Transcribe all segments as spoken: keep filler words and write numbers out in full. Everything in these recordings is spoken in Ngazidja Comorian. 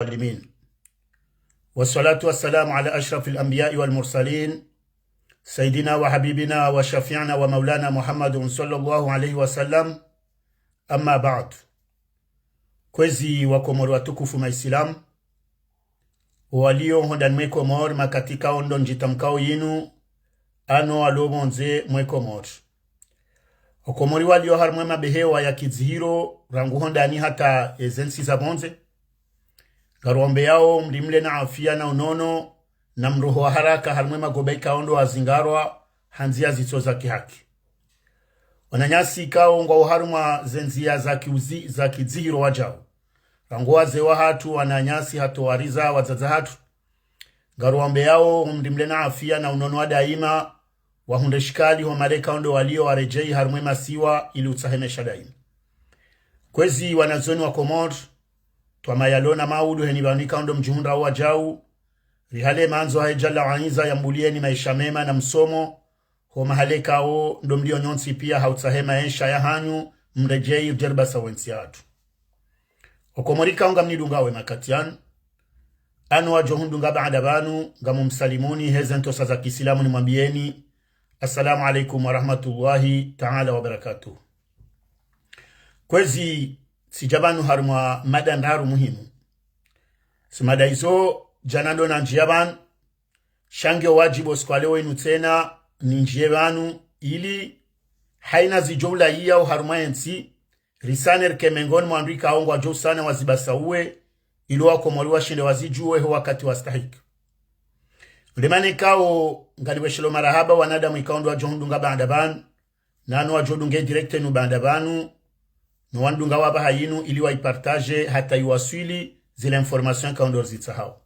العالمين. والصلاة والسلام على أشرف الأنبياء والمرسلين، سيدنا وحبيبنا وشفيعنا ومولانا محمد صلى الله عليه وسلم. أما بعد. Kwezi Wakomori watukufu Maislamu, walio hondani mwe Komori makatika ondo ndjitamkao yinu, ano walio pvondze mwe Komori. Wakomori walio harumwa mabehewa ya kidzihiro, rangu hondani hata ezentsi za pvondze. Ngaruombeyao mlimle na afia na unono, na mroho wa haraka harumwa magoba ikao ndo wazingarwa, ha ndzia zitso za kihaki. Wananyasi ikao ngwao harumwa zendzia za kiuzi, za kidzihiro wajau. Rangu wazee wahatru, wananyasi hata wariza wadzadze hatru. Ngaruombeyao mlimle na afia na unono wa daima, wahundre shikali ho mahala ikao ndo walio waredjei harumwa masiwa ili utsaha maesha daima. Kwezi wanazioni wa Komori, twamayalo na maudu heni pvanu ikao ndo mdjihundrao wajau, rihale mandzo hahe Jalla wa Izza yambulieni maesha mema na msomo, ho mahala ikao ndo mlio nyontsi pia ha utsaha maesha yahanyu, mredjei ridjeribasa wentsi yahatru. Wakomori ikao ngamnidungao emakati yanu, ano wadjo hundunga baada pvanu, ngamumsalimuni heze ntsontsa za kiislamu nimwambieni, Assalamu alaikum wa rahmatullahi ta'ala wa barakatuh. Kwezi tsidja pvanu harumwa mada ndraru muhimu. Ze mada izo djana ndo nandjia pvanu, sha nge wajibu siku wa leo inu tsena nindjie pvanu, ili haina zidjo ulaya oharumwa entsi, risane rike mengoni mwa wandru ikao ngwadjo usana wazibasauwe, ili Wakomori washinde wazidjuwe ho wakati wastahiki. Ndo maana ikao ngalipveshelo marahaba wanadamu ikao ndo wadjo hundunga baada pvanu, nano wadjo dunge direct inu baada pvanu, no wandunga wapvaha yinu ili waipartage hata iwaswili zile information ikao ndo rizitsahao.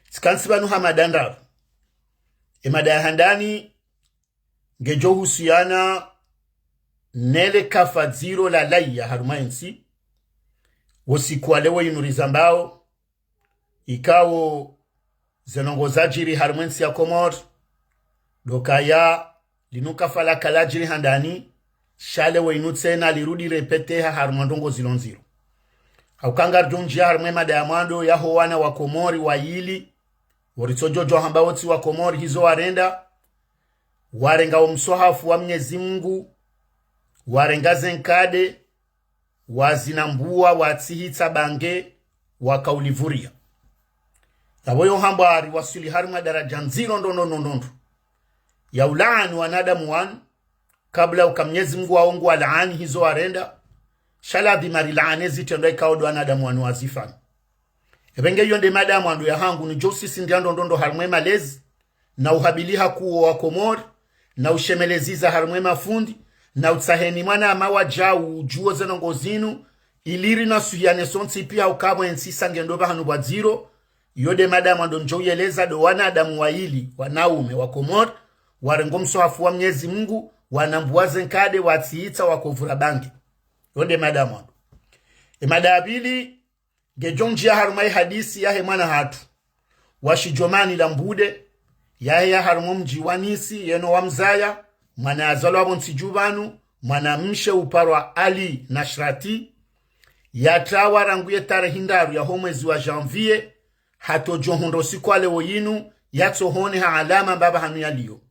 Tsikantsi pvanu ha mada ndraru. Emada ya handani ngedjo husuyana nele kafa dziro lalaya harumwa entsi, wo siku wa leo inu rizambao, ikao ze ndrongoo zadjiri harumwa entsi ya Komori, ndo ukaya linu kafa laka ladjiri handani, sha leo inu tsena lirudi repeteha harumwa ndrongoo zilo ndziro. Hauka ngaridjo ndjia harumwa emada ya mwando yaho wana wa Komori wayili, wo ritsodjo djuwa hamba wotsi Wakomori hizo warenda, warenga wo mswahafu wa Mnyezi Mungu, warenga ze nkade, wazinambua, watsihitsa bange, wakaulipvuria. Yapvo yo hambwa riwaswili harumwa daradja ndziro ndo ndo ndo ndo ndo ya ulaani wanadamu wanu, kabla uka Mnyezi Mungu waongu walaani hizo warenda, sha ladhima rilaane zitrendwa ikao ndo wanadamu wanu wazifanya. Epvenge iyo nde mada ya mwando yahangu, nidjo usisi ndia ndo ndo ndo harumwa emalezi, na uhabiliha kuwo Wakomori, na ushemeleziza harumwa emafundi, na utsaheni mwanama wajau udjuo ze ndrongoo zinu, ili rinasuhiane sontsi pia ukaya pvo entsi isa ngendo pvahanu pvwa dziro. Iyo nde mada ya mwando ndjo uyeleza ndo wanadamu wayili, wanaume wa Komori, warenga wo mswahafu wa Mnyezi Mungu, wanambua ze nkade, watsihitsa, wakopvura bange. Iyo nde mada ya mwando. Emada ya pvili, ngedjo ndjia harumwa ehadisi yahe mwana hatru, wa shidjomani la Mbude, yahe ya harumwa omdji wa Nisi, yeno wamzaya, mwana yazalwa pvo ntsi dju pvanu, mwana mshe uparwa Ali Nashrati, yatrawa rangu ye tarehi ndraru yaho mwezi wa janvier, hata udjo hundra siku wa leo yinu, yatsohoneha alama mbapvi hanu yalio.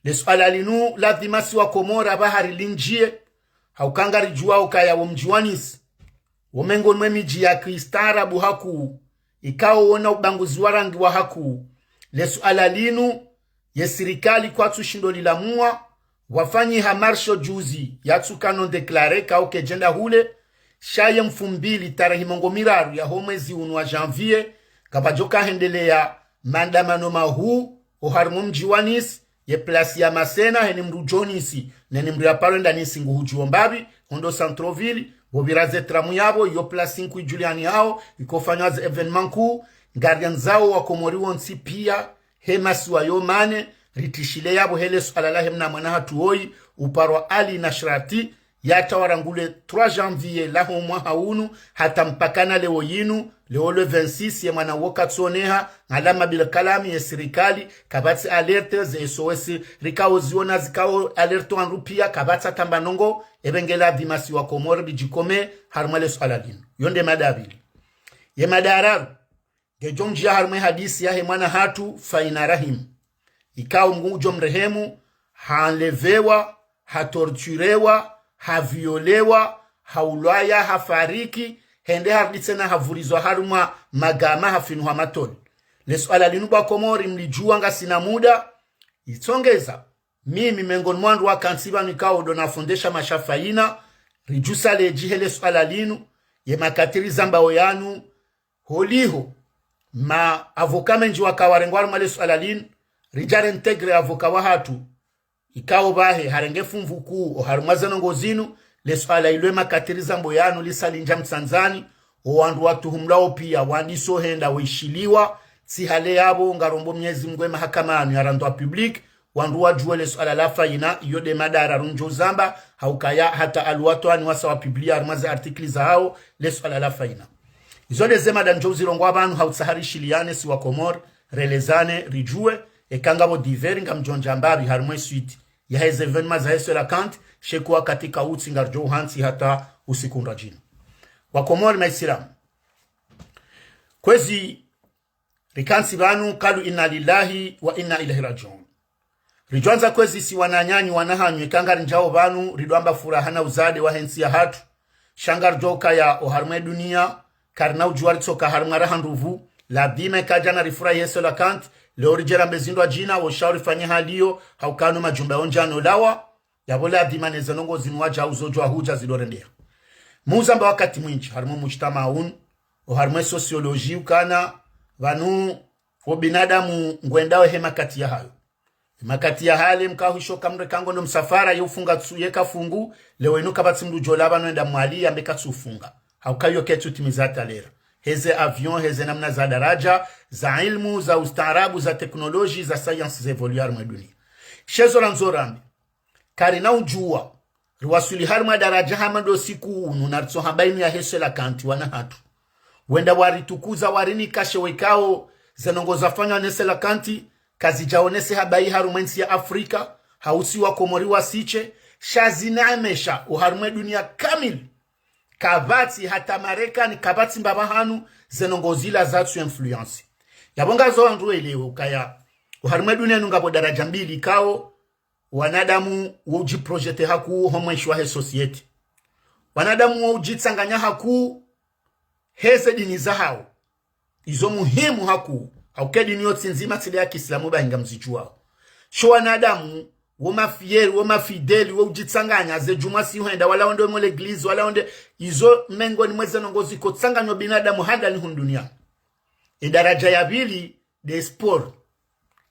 Le suala linu ladhima si Wakomori apvaha rilindjie, hauka ngaridjuwao ukaya wo mdji wa Nisi, wo mengoni mwe midji ya kistaarabu hakuu, ikao wona ubaguzi wa rangi wa hakuu. Le suala linu, ye sirikali kwatsu shindo lilamua, wafanyiha marche juzi, yatsuka non déclarée, kao kedjenda hule, sha ye mfumbili tarehi mengo miraru yaho mwezi unu wa janvier, kapvadjoka hendeleya maandamano mahuu, oharumwa omdji wa Nisi, ye place ya Masséna, heni mndru udjo Nisi, neni mndru yaparo enda Nisi nguhudjuo mbapvi, hondo centre-ville, pvo pvira ze tramu yapvo, iyo place nkuu idjulihanihao, ikofanywa ze événement nkuu, ngariandzao Wakomori wontsi pia, he masiwa yo mane, ritrishile yapvo hele suala lahe mna mwana hatru woyi, uparwa Ali Nashrati, yatrawa rangu le trois janvier laho mwaha unu, hata mpaka na leo yinu, leo le vingt-six, ye mwana wo katsoneha, ngalama bil kalami ye sirikali, kapvatsi alerte, ze S O S rikao ziona zikao alerte wandru pia, kapvatsi hata mba ndrongoo, epvenge ladhima si Wakomori ridjikome, harumwa le suala linu. Iyo nde mada ya pvili. Ye mada ya raru, ngedjo ndjia harumwa ye hadisi yahe mwana hatru Faina Rahim. Ikao Mngu ngudjo mrehemu, haenlevewa, hatorturewa, haviolewa, haulwaya, hafariki, hende harudi tsena havurizwa harumwa magama hafinuha matoli. Le suala linu bo wa Komori mlidjua ngasina muda, itsongeza. Mimi mengoni mwa wandru wakantsi pvanu ikao ndo nafondesha masha Faina, ridjusa ledji he le suala linu, ye makati rizambao yanu, holiho, ma avocat mendji waka warengwa harumwa le suala linu, ridja réintégrer avocat wahatru, ikao pvahe harenge funvu kuu oharumwa ze ndrongoo zinu, le suala ilo ye makati rizambao yanu lisa lindja mtsandzani, owandru watuhumulwao pia wandiso henda weshiliwa, tsi hale yapvo ngarombo Mnyezi Mngu ye mahakama yanu yarandwa public, wandru wadjuwe le suala la Faina, iyo nde mada ya raru ndjo uzamba, haukaya hata Al-Watwan wasa wapublier harumwa ze articles zahao, le suala la Faina. Izo nde ze mada ndjo uzirongoa pvanu hautsaha rishiliane si wa Komori, relezane, ridjuwe, eka ngapvo divers ngamdjo ndja mbapvi harumwa ye suite yahe ze événements zahe Cœlacanthes, sha eka wakati kautsi ngaridjo uhantsi hata usiku ndradjina. Wa Komori maisilamu. Kwezi rikantsi pvanu, قالوا إنا لله وإنا إليه راجعون. Ridjwandza kwezi si wananyanyu wana hanyu eka ngarindjao pvanu, ridjwamba furaha na uzade wahe ntsi yahatru. Sha ngaridjuao ukaya oharumwa ye dunia, karina udjua ritsoka harumwa raha ndrupvu, ladhima eka djana rifurahi he Cœlacanthes, leo ridje rambe zindru ndradjina, wo sha urifanye haliyo, haukana o majumba yo ndjano lawa, yapvo ladhima ne ze ndrongoo zinu wadjau zo djua hudja zidorendeha. Muzamba wakati mwindji, harumwa o mujtamaa unu, oharumwa ye sociologie ukana, pvanu, wo binadamu ngwendao he makati yahayo. Makati ya hale mkao hwisho kamre kango no msafara ye ufunga tsu yeka fungu, leo inu kapvatsi mndru djo laba no enda Mwali yambe katsu ufunga. Hauka iyo ketsu timiza talera. Heze avion, heze namna za daraja, za ilmu, za ustaarabu, za teknoloji, za science ze évoluer harumwa ye dunia. Sha ezo randzo rambe. Karina udjua, riwaswili harumwa daraja hama ndo siku unu na ritsoha bainu yahe Cœlacanthes wana hatru. Wenda waritukuza warinika she wekao ze ndrongoo zafanywa ne Cœlacanthes, kazidjaonese habayi harumwa ye ntsi ya Afrika, hausi wa Komori wasishe, sha zinamesha oharumwa ye dunia kamili. Kapvatsi hata Marekani, kapvatsi mbapvi hanu, ze ndrongoo zila zatsu influence. Yapvo ngazo wandru welewe ukaya, oharumwa ye dunia inu ngapvo daraja mbili ikao, wanadamu wo udjiprojeter hakuu ho mwenshi wahe société. Wanadamu wo udjitsanganya hakuu heze dini zahao. Izo muhimu hakuu, hauka ye dini yo tsi ndzima tsi nde ya kiislamu bahi ngamzidjuao. Sha wanadamu, wo mafieri, wo mafidèles, wo udjitsanganya, ze djumwa si hwenda, wala wende mo l'église, wala wende, izo mengoni mwa ze ndrongoo ziko tsanganya o binadamu handani hunu duniani. Ye daraja ya pvili, nde sport.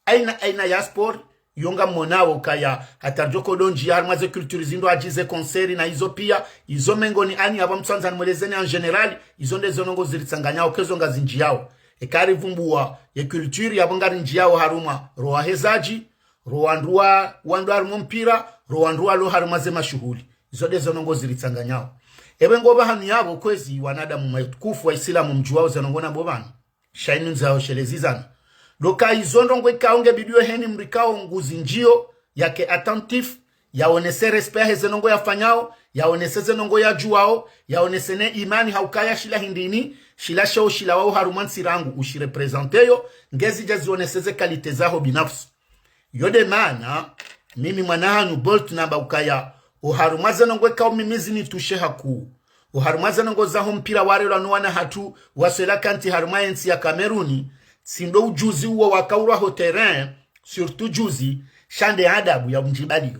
Aina, aina ya sport, yo ngamonao ukaya, hata ridjo kodo ndjia harumwa ze culture zindru adji ze concert na izo pia, izo mengoni ani yapvo mtsandza nimwelezeni en général, izo nde ze ndrongoo ziritsanganyao, kezo ngazindjiao. Eka rivumbua ye culture yapvo ngarindjiao harumwa, ro wahezadji, ro wandru wa, wandru harumwa mpira, ro wandru walo harumwa ze mashuhuli. Izo nde ze ndrongoo ziritsanganyao. Epvo ngo pvahanu yapvo kwezi wanadamu matukufu wa islamu mdjuao ze ndrongoo nambao pvanu. Sha inu ndzao shelezi zana. Ndo ka izo ndrongoo ikao nge bidiyo heni mndru ikao nguzindjio, yake attentif, yaonese respect yahe ze ndrongoo yafanyao, yaonese ze ndrongoo yadjuao, yaonese ne imani hauka ya shila hindrini, shila sheo shila wao harumwa ntsi rangu ushireprésenter yo, ngezidja zionese ze qualité zaho binafsi. Yo nde maana, mimi mwana hanyu Bolt namba ukaya, oharumwa ze ndrongoo ikao mimi zinitushe hakuu. Oharumwa ze ndrongoo zaho mpira warelwa no wana hatru wa Cœlacanthes harumwa ye ntsi ya Cameroun, tsi ndo ujuzi uwo wakaulwa ho terrain, surtout juzi, sha nde adabu ya undjibaliyo.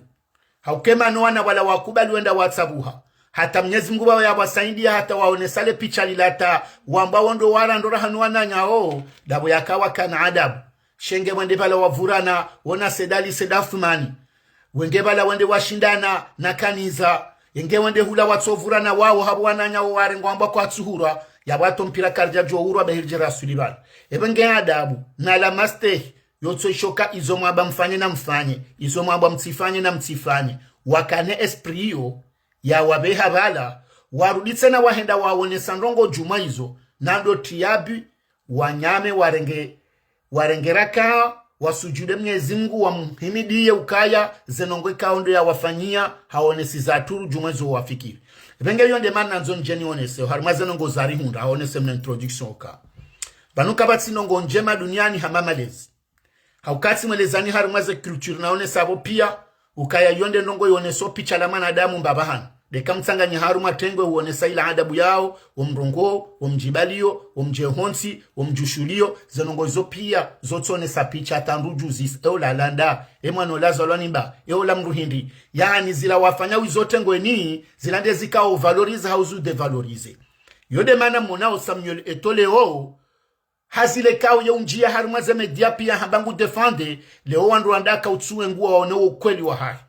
Hauka ema no wana wala wakubali wenda watsabuha. Hata Mnyezi Mngu pvao yawasaidia hata waonesa le picha lila hata wamba wo ndo warandora hanu wananyao, ndapvo yaka wakana adabu. Sha nge wende pvala wavurana, wona Said Ali Said Athumani. Wenge pvala wende washindana na Kaniza. Yenge wende hula watsovurana wao hapvo wananyao warengwa amba kwatsuhurwa, yapvo hata o mpira karidjadjuo urwa be hiridje raswili pvala. Epvo nge adabu, na la mastehi, yotso ishoka izo mwamba mfanye na mfanye, izo mwamba mtsifanye na mtsifanye. Wakane esprit iyo, yawapveha pvala, warudi tsena wahenda waonesa ndrongoo djumwa izo, na ndo tiabi, wanyame warenge, warenge rakaa, wasujude Mnyezi Mngu, wamhimidiye ukaya, ze ndrongoo ikao ndo yawafanyia, haonesi za turu djumwa izo wafikiri. Pvenge yo nde mana nandzo ndje nionese, harimwa ze ndrongoo zarihundra, haonese mna introduction oka. Pvanu kapvatsi ndrongoo ndjema duniani hama malezi. Hauka tsi mwelezani harimwa ze culture naonesa pvo pia, ukaya yo nde ndrongoo yoneso picha la mwanadamu mbapvahanu. Ndeka mtsanganya harumwa tengwe uonesa ila adabu yao, wo mrongoo, wo mdjibaliyo, wo mdjehontsi, wo mdjushuliyo, ze ndrongoo zo pia, zotsonesa picha tandru djuzisa, e ola landa, e mwana ola zalwa ni mba, e ola mdru hindri. Yaani zila wafanya wizo tengweni, zila nde zikao valoriser hau zu dévaloriser. Yo nde mana monao Samuel Eto'o leo, hazile kao ye undjia harimwa ze média pia hamba ngu défendre, leo wandru wanda kautsuwe ngu waone wo ukweli wahahe.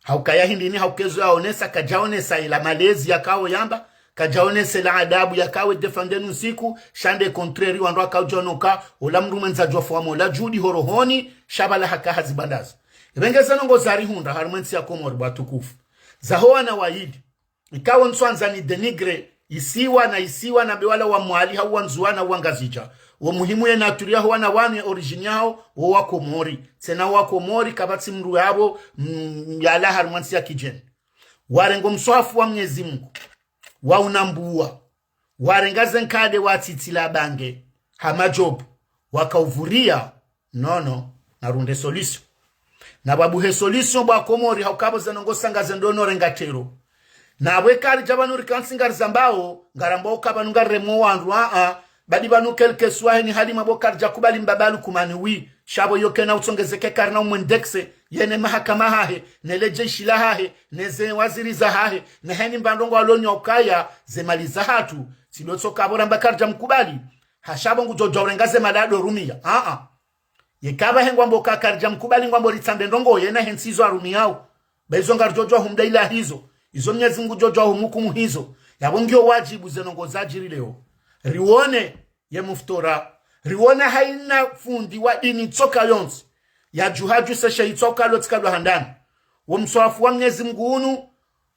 Haukaya hindri ni hauka ezo yaonesa, kadjaonesa ila malezi yakao yamba, kadjaonesa ila adabu yakao e défendre nu ntsiku, sha nde contraire wandru wakaudjonoka, ola mdru mwendza djwafu wa mola djudi horohoni, sha pvala haka hazibandaza. Pvenge ze ndrongoo zarihundra harimwa entsi ya Komori watukufu. Zaho wana waili. Ikao ntswandza ni dénigrer isiwa na isiwa na be wala wa Mwali hau wa Ndzuwani hau wa Ngazidja. Wo muhimu ye nature yaho wana wanu ye origine yaho wo wa Komori. Tsena wa Komori kapvatsi mdru yapvo, mm, yalawa harimwa ntsi ya kidjeni. Warenga o mswahafu wa Mnyezi Mungu. Waunambua. Warenga ze nkade watsitsila bange. Hama djobu. Wakaupvuria. Non, non. Narunde solution. Na pvwabuhe solution bo wa Komori hauka pvo ze ndrongoo sanga ze ndo no renga tero. Na pvwe karidja pvanu rikantsi ngarizambao, ngarambao uka pvanu ngariremwa wandru, a, a, badi pvanu quelque soit heni hali mapvo karidja kubali mbaba Lukumani wi. Sha pvo yo kena utsongezeke karina umwe indexe, yene mahakama hahe, ne le jeshi lahahe, ne ze waziri zahahe, ne heni mbandrongoo alonyo ukaya, ze mali zahatru, tsi ndo tsoka pvo ramba karidja mkubali. Ha sha pvo ngudjodjwa urenga ze mali ado rumia. A, a. Yeka pvahe ngwambo ka karidja mkubali ngwambo ritsambe ndrongoo yena hentsi izo arumiao. Ba izo ngaridjodjwa humda ila hizo. Izo Mnyezi Mungu djodjwa humuhukumu hizo. Yapvo ngiyo wadjibu ze ndrongoo zadjiri leo. Riwone ye muftora. Riwone haina fundi wa dini tsoka yontsi. Yadjuha djuse she hitswa ukalo tsikalo handani. Wo mswahafu wa Mnyezi Mungu unu,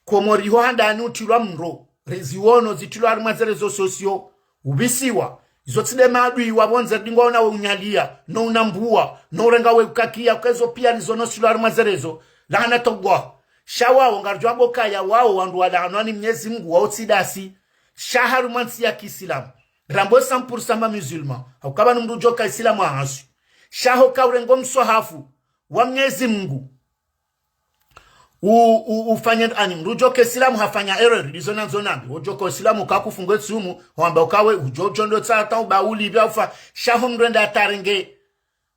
Komori ho handani utrilwa mro, riziwono zitrilwa harimwa ze réseaux sociaux, upvisiwa. Izo tsi nde maadui wa pvondze ridingwa ona we unyalia, no unambua, no urenga we ukakia, uka ezo pia rizono zitrilwa harimwa ze réseaux, laanatullah. Sha wao, ngaridjuwa bo ukaya wao, wandru walaanwa ni Mnyezi Mungu, wao tsi ndasi. Sha harumwa ntsi ya kiislamu. Rambo cent pour cent ma musulman, hauka pvanu mdru udjoka islamu ahaswi. Sha hoka urenga o mswahafu wa Mnyezi Mungu, u, u, ufanye ani, mdru udjoka islamu hafanya erreur, ndizo nandzo nambe. Wodjoka islamu kakufungwe tsumu, wamba uka we, udjo, udjo ndo tsata, uba ulipvia ufa, sha ho mdru enda atarenge.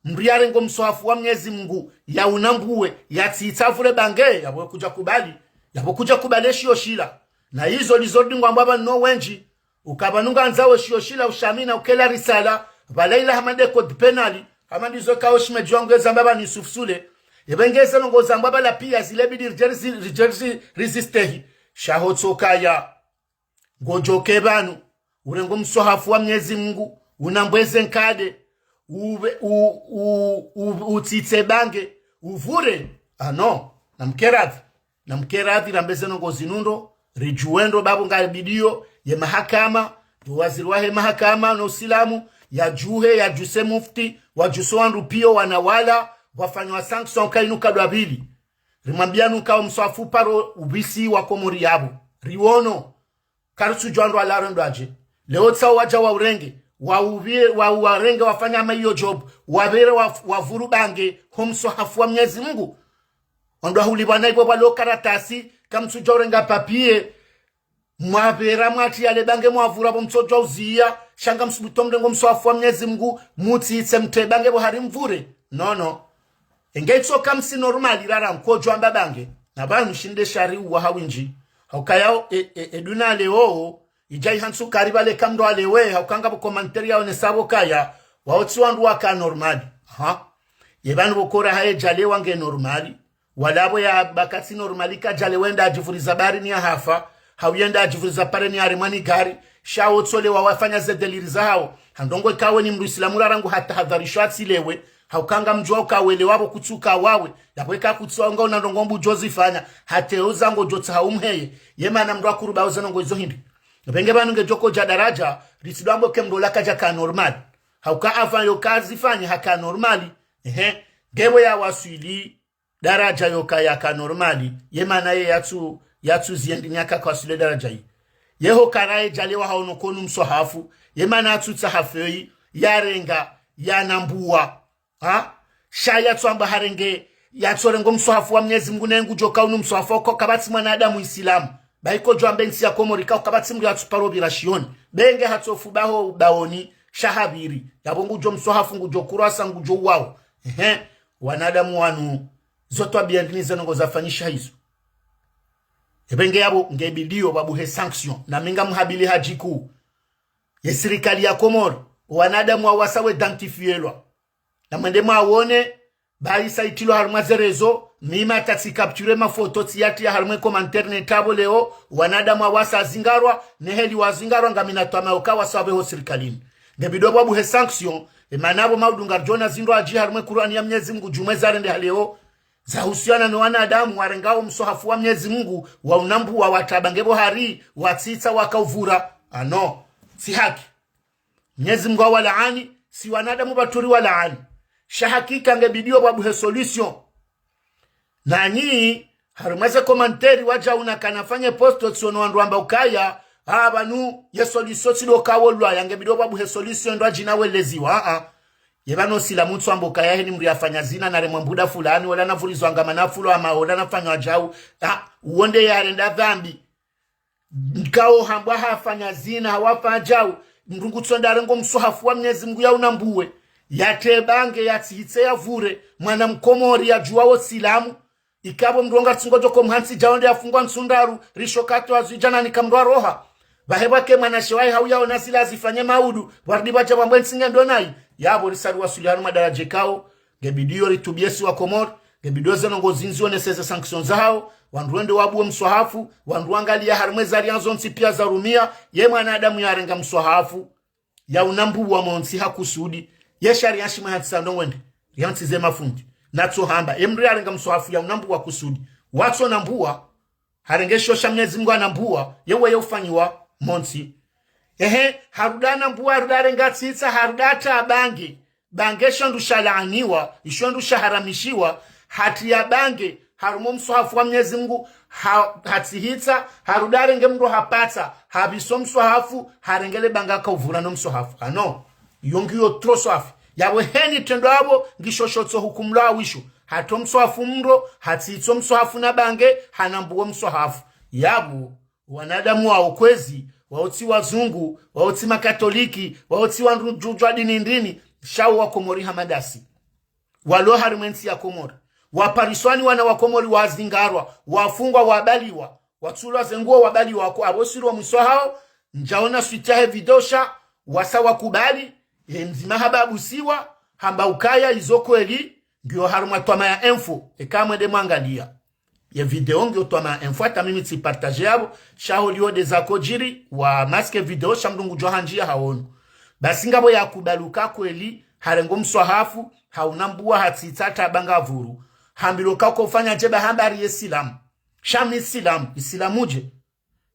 Mdru yarenge o mswahafu wa Mnyezi Mungu, yaunambue, yatsitsavure bange, yapvo kudja kubali, yapvo kudja kubali eshiyo shila. Na izo ndizo ridingwa mbaba no wendji, uka pvanu ngandzawo shiyo shila ushamina ukela risala, pvala ila hama nde code pénal, hama ndizo kao shimedji wangu ezamba pvanu Yusuf Sule. Epvenge ze ndrongoo zambwa pvala pia zile bidi ridje rizi-, ridje rizi-, rizistehi. Sha ho tsokaya. Ngodjoke pvanu. Urenge o mswahafu wa Mnyezi Mungu. Unambue ze nkade. Uve-, u-, u-, u-, utsitse bange. Uvure. Ah non. Namkeradhi. Namkeradhi rambe ze ndrongoo zinu ndo, ridjuwe ndo bapvo ngabidiyo, ye mahakama, ndo waziri wahe mahakama no usilamu, yadjuhe, yadjuse mufti, wadjuse wandru pia wana wala, wafanywa sanction kainu kadwa pvili. Rimwambia nuka o mswahafu paro upvisiwa Komori yapvo. Riwono. Karitsudjuwa ndo wala rendo adje. Leo tsao wadja waurenge. Wauvie-, wa-, warenge wafanya ama iyo djobu. Wapvere wa-, wavuru bange ho mswahafu wa Mnyezi Mungu. Ondo ahulipvwa na ipvo pvwalo karatasi, kamtsudja urenga papier. Mwapvera mwatsi yale bange mwavura pvo mtsodja uziya, sha ngamsubutu mrenge o mswahafu wa Mnyezi Mungu, mutsitse mtre bange pvo hari mvure. Non, non. Enge itsoka msi normal rara nkodjo amba bange. Na pvanu shinde shari uwa hawindji. Haukaya o, e, e, e duna leo, idja ihantsu kari pvale kamdo alewe, hauka ngapvo commentaire yaonesa pvo kaya, wao tsi wandru waka normal. Aha. Ye pvanu pvo kora haye djalewa nge normal. Wala pvo yabaka tsi normal kadjalewa enda adjivuriza baharini yahafa. Hau yenda adjivuriza pareni haremwa ni gari. Sha wo tsolewa wafanya ze délire zahao. Ha ndrongoo ikawe ni mdru islamu rara ngu hatahadharishwa atsilewe. Hauka ngamdjuwa uka welewa pvo kutsuka wawe. Yapvo ika kutsuwa unga una ndrongoo mbu djozifanya. Hata yo zango djotsaha umheye. Ye mana mdru akuruba uza ndrongoo izo hindri. Pvenge pvanu ngedjoko dja daradja, ritsidwambo ke mdru ola kadjaka normal. Hauka avant yo kazifanye haka normal. Ehe, ngepvo yawaswili daradja yoka yaka normal. Ye mana ye yatsu, yatsuziendini yakaka waswili daraja yi. Yeho karaye djalewa haono konu mswahafu, yemana atsutsaha feuille, yarenga, yanambua. Ha? Sha yatsuamba harenge, yatsorengo mswahafu wa Mnyezi Mungu naye ngudjo kaunu mswahafu wa ko kapvatsi mwanadamu Isilamu. Ba iko djo ambe ntsi ya Komori ka kapvatsi mndru yatsuparo pvira shioni. Benge hatsofu baho ubaoni, sha hapviri. Yapvo ngudjo mswahafu, ngudjo kurasa, ngudjo uwao. Ehe, wanadamu wanu, zo twabiya ndini zeno ngo zafanyisha izo. Ebenge yapvo ngebidiyo pvwabuhe sanction, na mi ngamhabiliha djiku. Ye sirikali ya Komori, wanadamu wawasa we identifielwa. Na mwende mwawone, ba isa itilwa harumwa ze réseaux, mi ma tatsi capture mafoto tsiyatriya harumwe commentaire ne tabo leo, wanadamu wawasa wazingarwa, ne heli wazingarwa ngamina twamaya uka wasa wapveho sirikalini. Ngebidiyo pvwabuhe sanction, emana pvo maudu ngaridjo ona zindru adji harumwe Kurani ya Mnyezi Mungu djumwe zarendeha leo, zahusiana no wanadamu warengao mswahafu wa Mnyezi Mungu, waunambua, wataba nge pvo hari, watsitsa, wakauvura. Ano, tsi haki. Mnyezi Mungu hawalaani, si wanadamu pvatsu riwalaani. Sha hakika ngebidiyo pvwabuhe solution. Nanyi, harumwa ze commentaire wadja una kana fanye post otsiono wandru wamba ukaya, ha pvanu, ye solution tsi ndo kawo lwaya, ngebidiyo pvwabuhe solution ndo adjina weleziwa, ha, ha. Ye pvanu Isilamu tsu amba ukaya heni mndru yafanya zina, naremwa mbuda fulani, wala navurizwa ngama, nafulwa ama, wala nafanywa djau. Ha, uwo nde yarenda dhambi. Nkao hambwa hafanya zina, hawafanya djau, mndru ngutsonda arengo mswahafu wa Mnyezi Mungu yaunambue, yatre bange, yatsihitse, yavure, mwana Mkomori yadjuwao Isilamu. Ikapvo mndru onga tsingodjo ko mhantsi djao nde yafungwa ntsu ndraru, risho katwa zwi djana nika mndru aroha. Pvahe pvwake mwanashe wahe hauyaona zila azifanye maudu, pvwaridi pvwadja pvwambwe ntsi nge ndo nayi, yapvo risari wasuli harumwa daraja ikao, ngebidiyo ritubiye si wa Komori, ngebidiyo zeno ngo zinzi oneseze sanction zahao, wandru wende wabuwe mswahafu, wandru wangaliya harumwe zariya zontsi piya zarumiya, ye mwanadamu yarenga mswahafu, yaunambua montsi ha kusudi, ye sharia shimwe hantsi sa ndo wende, rihantsi ze mafundi. Natso hamba, ye mndru yarenga mswahafu yaunambua kusudi, watso nambua, harenge sho sha Mnyezi Mungu anambua, ye weye ufanyiwa montsi. Ehe, harudi anambua, harudi arenga tsitsa, harudi atra bange. Bange isho ndru shalaaniwa, isho ndru shaharamishiwa, hatriya bange, harumwa mswahafu wa Mnyezi Mungu, ha, hatsihitsa, harudi arenge mndru hapatsa, hapviso mswahafu, harenge le bange akauvura no mswahafu. Ano, iyo ngiyo trop swafi. Yapvo heni trendo apvo, ngisho shotso hukumlwa awisho. Hatro mswahafu mndro, hatsihitso mswahafu na bange, hanambuo mswahafu. Yapvo, wanadamu wao kwezi, wao tsi wazungu, wao tsi makatoliki, wao tsi wandru djudjwa dini ndini, sha wo wa Komori hama dasi. Walo harimwe ntsi ya Komori. Wapariswani wana wa Komori wazingarwa, wafungwa, wabaliwa, watsulwa ze nguo wabaliwa ko, apvo sirwa mwiso hao, ndjaona suite yahe video sha, wasa wakubali, ye mdzima hababusiwa, hamba ukaya izo kweli, ngiyo harumwa Twamaya Info, eka mwende mwangaliya. Ye video ngiyo Twamaya Info, hata mimi tsi partage yapvo, sha holiho nde zako djiri, wa masque video sha mndru ngudjo handjiya haono. Basi ngapvo yakubali uka kweli, harengo mswahafu, haunambua hatsitsa atra bange avuru. Hambilwa uka ko ufanya dje ba hamba hari ye Isilamu. Sha mi Isilamu, Isilamu dje?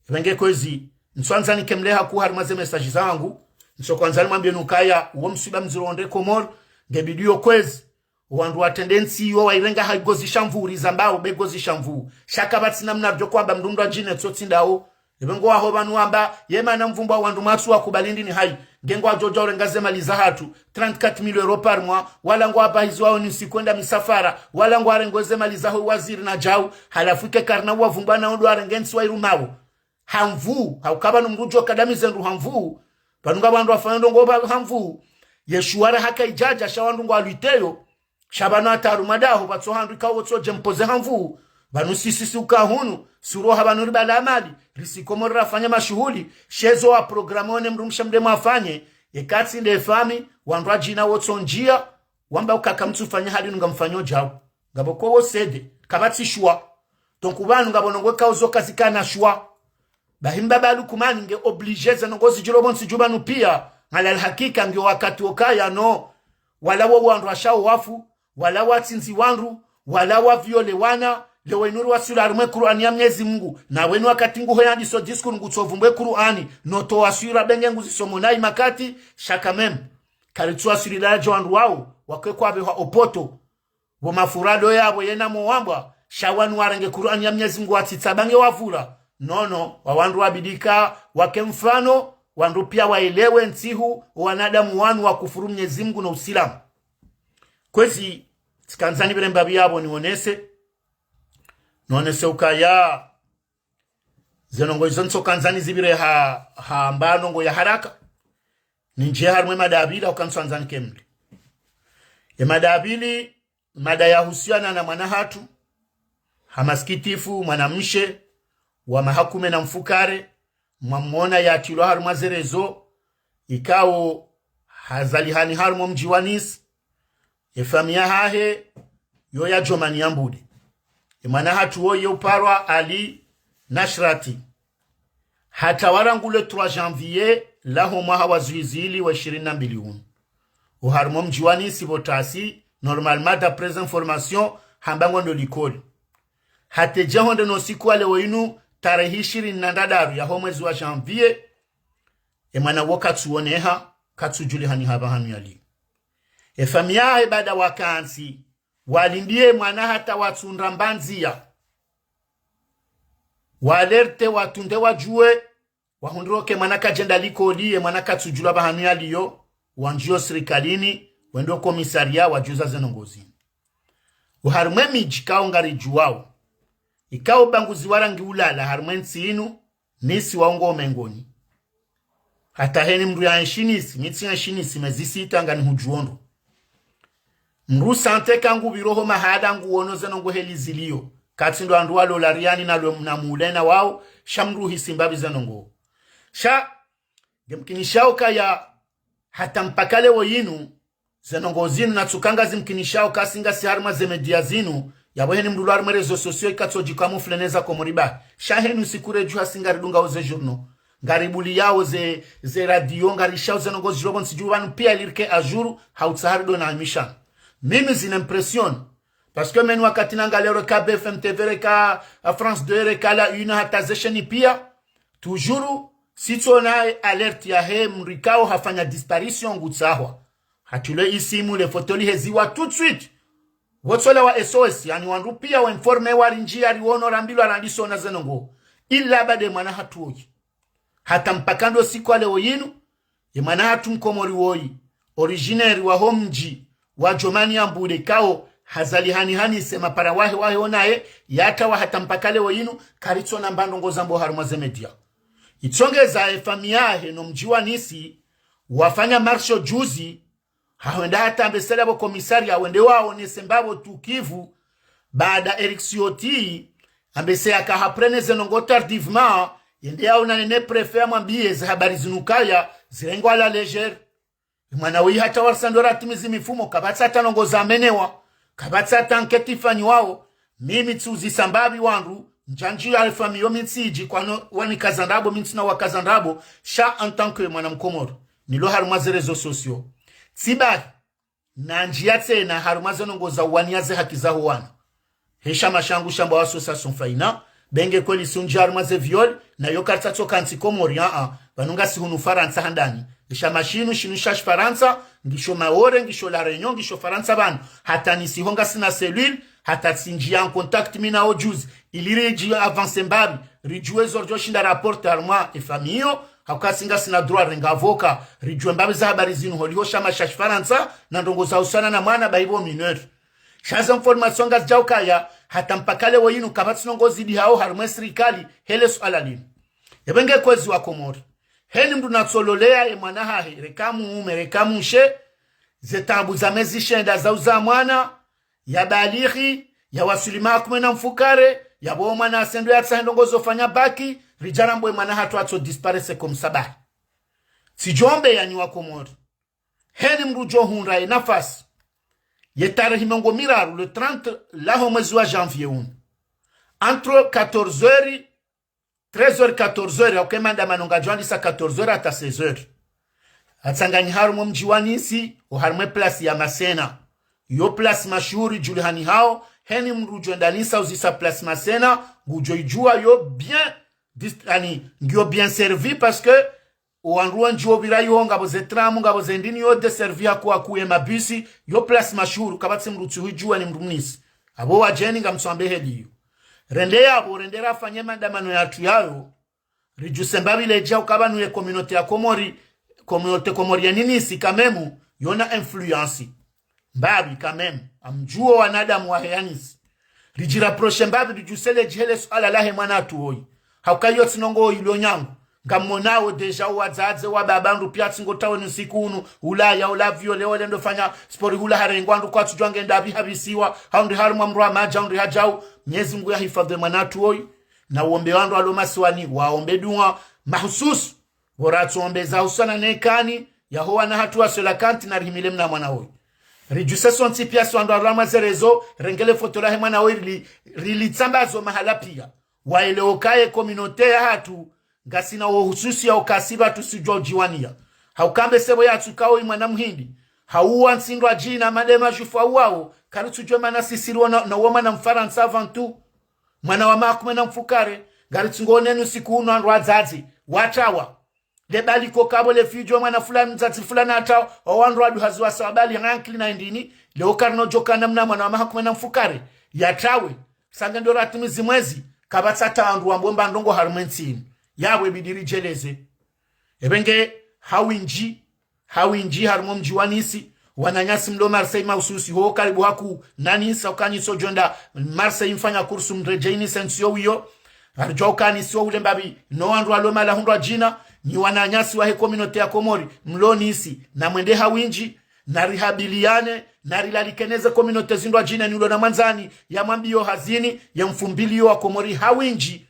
Pvenge kwezi, ntsuandza nikemleha ku harumwa ze message zangu, ntsu kwandza nimwambiye nukaya, uwo mswiba mdziro wonde Komori, ngebidiyo kwezi, wandru watrende ntsi iyo wairenga ha igozi sha mvuu, rizambao be gozi sha mvuu. Sha kapvatsi namna ridjo kwamba mndru mndru adjine tso tsi ndawo. Ebe ngo waho pvanu wamba, ye mana mvumba wandru mwatsu wakubali ndini hayi. Nge ngwadjo dja urenga ze mali zahatru, trente-quatre mille euros par mois, wala ngwapvahizwao ni usiku wenda misafara, wala ngwarengwao ze mali zaho waziri na djau, halafu ike karina uwavumba na ondo arenge ntsi wairumao. Ha mvuu, hauka pvanu mndru djo kadamize ndru ha mvuu, pvanu ngapvo wandru wafanya ndrongo pva ha mvuu, ye shuwara haka idjadja sha wandru ngwalwiteyo, sha pvanu hata harumwa daho, pvatso handru ikao wotso dje mpoze ha mvuu, pvanu sisi si uka hunu, suroha pvanu ribala amali, risi Komori rafanya mashuhuli, shezo wa programme one mndru mshe mdemu afanye, ye katsi nde fami, wandru adjina wotso ndjiya, wamba ukaka mtsufanya hali nunga mfanyo djau. Ngapvo ko wo sede, kapvatsi shuwa. Donc pvanu ngapvo ndrongo ikao zo kazikana shuwa. Bahi mbaba Lukumani nge obligé ze ndrongo zidjiro pvontsi dju pvanu piya, ngalal hakika ngiyo wakati wokaya no. Wala wo wandru washao wafu, wala watsindzi wandru, wala waviole wana, leo inu riwaswila harumwe Kurani ya Mnyezi Mungu, na wenu wakati nguho yandiso discours ngutsovumbwe Kurani, no to waswila benge nguzisomo nayi makati, sha quand même. Karitsu waswili daraja wandru wao, wake kwapvehwa opoto. Pvo mafurado yapvo yena mo wambwa, sha wanu warenge Kur'ani ya Mnyezi Mngu watsitsabange wavura. Nono, wa wandru wabidi ka wake mfano, wandru pia waelewe ntsihu wanadamu wanu wakufuru Mnyezi Mngu no Usilamu. Kwezi, tsikandzani pvire mbapvi yapvo nionese, nionese ukaya ze ndrongoo izo ntsokandza nizipvire ha, ha mba ndrongoo ya haraka. Ninjiye harimwa ye mada ya pvili, hauka ntsuandza nike mle. Ye mada ya pvili, mada yahusiana na mwana hatru, ha masikitifu, mwanamshe wa maha kume na mfukare, mwamuona yatrilwa harimwa ze réseaux, ikao hazalihani harimwa mdji wa Nice, ye famiyi yahahe yo ya Djomani ya Mbude. Ye mwana hatru woyi uparwa Ali Nashrati. Hatrawa rangu le trois janvier laho mwaha wa zihwi zili wa ishirini na mbili unu. Oharimwa mdji wa Nice pvo tasi, normalement d'après information, hamba ngwendo likoli. Hata idja honde no usiku wa leo inu, tarehi ishirini na ndraru yaho mwezi wa janvier, ye mwana wo katsuoneha, katsudjulihaniha pvahanu yaliyo. Ye famiyi yahe baada wakantsi, walindiye mwana hata watsundra mbandziya. Wa alerte watunde wadjuwe, wahundre uka ye mwana kadjenda likoli, ye mwana katsudjulwa pvahanu yaliyo, wandjiyo sirikalini, wende o komisariya, wadjuza ze ndrongoo zinu. Oharimwa ye midji ikao ngaridjuwao, ikao ubaguzi wa rangi ulala harimwa ye ntsi inu, Nice wao ngo mengoni. Hata heni mndru ya enshi Nice, mi tsi enshi Nice, mezi sita nganihudjuo ndro. Mndru sante ka ngupviro ho mahala nguono ze ndrongoo heli ziliyo. Katsi ndo wandru walo lariani na lwe mna mulena wao, sha mndru hisi mbapvi ze ndrongoo. Sha, ngemkinishao ukaya hata mpaka leo inu, ze ndrongoo zinu natsuka ngazimkinishao kasi ngasi harimwa ze média zinu, yapvo heni mndru lo harimwa réseaux sociaux ikatsodji camoufler neza Komori bahi. Sha heni usiku redjuha si ngaridungao ze journaux, ngaribuliyao ze, ze radio, ngarishao ze ndrongoo zilo pvo ntsi dju pvanu pia ili rike à jour, hautsaha ridjo na mishano. Mimi zini impressionne. Parce que mimi wakati nangalia reka B F M T V, reka, a, France deux, reka La Une, hata ze chaînes pia, toujours, sitsona alerte yahe mndru ikao hafanya disparition ngutsahwa. Hatrilwe isimu, le foto liheziwa tout de suite. Wotsola wa S O S, yaani wandru pia wa informe warindjiya riwono rambilwa randisona ze ndrongoo. Ila baada ye mwana hatru woyi. Hata mpaka ndo usiku wa leo inu, ye mwana hatru mkomori woyi, originaire waho mdji wa Djomani ya Mbude ikao hazalihani ha Nice, mapara wahe wahe onaye, yatrawa hata mpaka leo inu, karitsona mba ndrongoo zambwao harimwa ze média. Itsongeza ye famiyi yahe no mdji wa Nice, wafanya marche juzi, hahwenda hata ambassade yapvo komisariya, wende waonese mbapvo tukivu, baada Eric Ciotti, ambassade yaka haprene ze ndrongoo tardivement, yende yaonane ne préfet yamwambiye ze habari zinu ukaya, zirengwa à la légère. Mwana woyi hata warisa ndo ratimizi mifumo, kapvatsi hata ndrongoo zamenewa, kapvatsi hata enquête ifanyiwao, mimi tsiuzisa mbapvi wandru, ndjandji ya famiyi yo mi ntsidji, kwano wanikaza ndrabo, mi ntsina wakaza ndrabo, sha en tant que mwana mkomori, nilo harimwa ze réseaux sociaux. Tsibahi, nandjiya tsena harimwa ze ndrongoo za uwaniya ze haki zaho wana. He shama shangu shambwao Association Faina, benge kweli sundji harimwa ze viol, na yo karitsatsoka ntsi Komori, a, a, pvanu ngasi hunu Farantsa handani. Ye shama shinu, shinu sha Shifarantsa, ngisho Maore, ngisho La Réunion, ngisho Farantsa pvanu. Hata Nice ho ngasina cellule, hata tsindjiya en contact mi nao juzi, ili ridji avancer mbapvi, ridjuwe zo ridjo shinda rapporter harimwa ye famiyi yo, hauka si ngasina droit renga avocat, ridjuwe mbapvi ze habari zinu holiho shama sha Shifarantsa, na ndrongoo zahusiana na mwana bahi pvo mineur. Sha ze information ngazidjao ukaya, hata mpaka leo inu kapvatsi ndrongoo zidihao harimwa ye sirikali, hele suala linu. Yapvo nge kwezi wa Komori. Heni mndru natsololeya ye mwana hahe, reka mume, reka mshe, ze taabu za mezi shenda za uza mwana, ya balighi, ya waswili maha kume na mfukare, yapvo mwana asendo yatsahe ndrongoo zo fanya bac, ridja rambwe mwana hatru atso disparaître comme ça bahi. Tsidjombe ya nyi wa Komori. Heni mndru djo hundra ye nafasi, ye tarehi mengo miraru, le trente laho mwezi wa janvier unu, entre quatorze heures, treize heures, quatorze heures, hauka ye maandamano ngadjo andisa quatorze heures hata seize heures. Atsanganyi harumwa mdji wa Nice, oharumwa ye place ya Masséna. Yo place mashuhuri djulihanihao, heni mndru djo enda Nice uzisa place Masséna, ngudjo idjua yo bien, dis-, yaani, ngiyo bien servi parce que owandru wendji wopvira yo ngapvo ze tram, ngapvo ze ndrini yo desservi haku haku ye mabisi, yo place mashuhuri, kapvatsi mndru tsi huidjua ni mndru mnisi. Apvo wadjeni ngamtsuambe heli iyo. Rende yapvo, rende rafanye mandamano yatru yayo, ridjuse mbapvi ledja ukaya pvanu ye communauté ya Komori, communauté comorienne Nice quand même, yona influence. Mbapvi quand même, ngamdjuo wanadamu wahe ya Nice. Ridjirapproche mbapvi, ridjuse ledji hele suala lahe mwana hatru woyi. Hauka iyo tsi ndrongoo ilo nyangu. Ngammonao déjà owadzadze wa baba ndru pia tsi ngo taweni usiku unu, ulaya, ula viole, ole ndo fanya sport hula harengwa ndru kwatsudjuwa nge ndapvi hapvisiwa, hau ndri harumwa mro wa madji, hau ndri hadjau. Mnyezi Mngu yahifadhwi mwana hatru woyi, na uombe wandru walo masiwani, waombe dua mahususu. Pvo ratsuombe za husana ne kani, yaho wana hatru wa Cœlacanthes na rihimile mna mwana woyi. Ridjuse sontsi pia si wandru harumwa ze réseaux, renge le foto lahe mwana woyi rili, rilitsambaze mahala pia. Waelewe ukaya ye communauté yahatru, ngasina wo uhususi ya ukaya si pvatsu sudjuwa udjiwania. Hauka mbe sepvo yatsukao yi mwana muhindi. Hauwa ntsi ndrwadjina madema jufu hauwao, karitsudjuwa mana sisi riwo na, na uwo mwana Mfarantsa avant tout. Mwana wa maha kume na mfukare, ngaritsungoneni usiku unu wandru wadzadze, watrawa. Le bali ko kapvo le fidjo mwana fulani, mdzadze fulani hatrawa, owandru waduhazi wa sabali hankili na indini, leo karinodjoka namna mwana wa maha kume na mfukare, yatrawe. Sange ndo ratimizi mwezi, kapvatsi hata wandru wambo mba ndrongoo harumwa entsi inu. Yapvo ibidi ridjeleze. Epvenge hawindji, hawindji harumwa mdji wa Nice, wananyasi mlo Marseille mahususi, ho karibu haku na Nice, ukaya Nice udjo enda Marseille mfanya kursu mredjei Nice ntsi yo wiyo. Ngaridjuwa ukaya Nice wo ule mbapvi, no wandru walo mahala hundrwadjina, nyi wananyasi wahe communauté ya Komori, mlo Nice, na mwende hawindji, na rihabiliane, na rilalikane ze communauté zindrwadjina, ni ulo na mwandzani, ya mwambiyo hazini, ya mfumbiliyo wa Komori hawindji.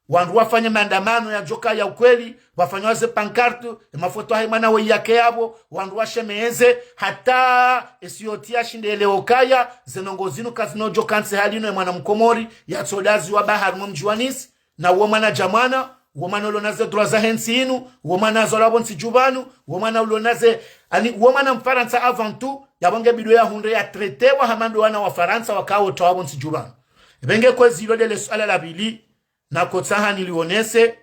Wandru wafanye mandamano yadjoka ya ukweli, wafanye waze pancarte, ye mafoto hahe mwana woyi yake yapvo, wandru washemeze, hata esi yontsi yashinde yelewe ukaya, ze ndrongoo zinu kazinodjoka ntsi hali inu ye mwana Mkomori, yatsodazi wa bahari mwa mdji wa Nice, na uwo mwana dja mwana, uwo mwana ulo na ze droit zahe ntsi inu, uwo mwana azalwa pvo ntsi dju pvanu, uwo mwana ulo na ze, ani, uwo mwana Mfarantsa avant tout, yapvo nge bidi yahundre ya traité wa hama ndo wana wa Farantsa wakao trawa pvo ntsi dju pvanu. Epvenge kwezi ilo ndele suala la pvili, nakotsaha nilionese,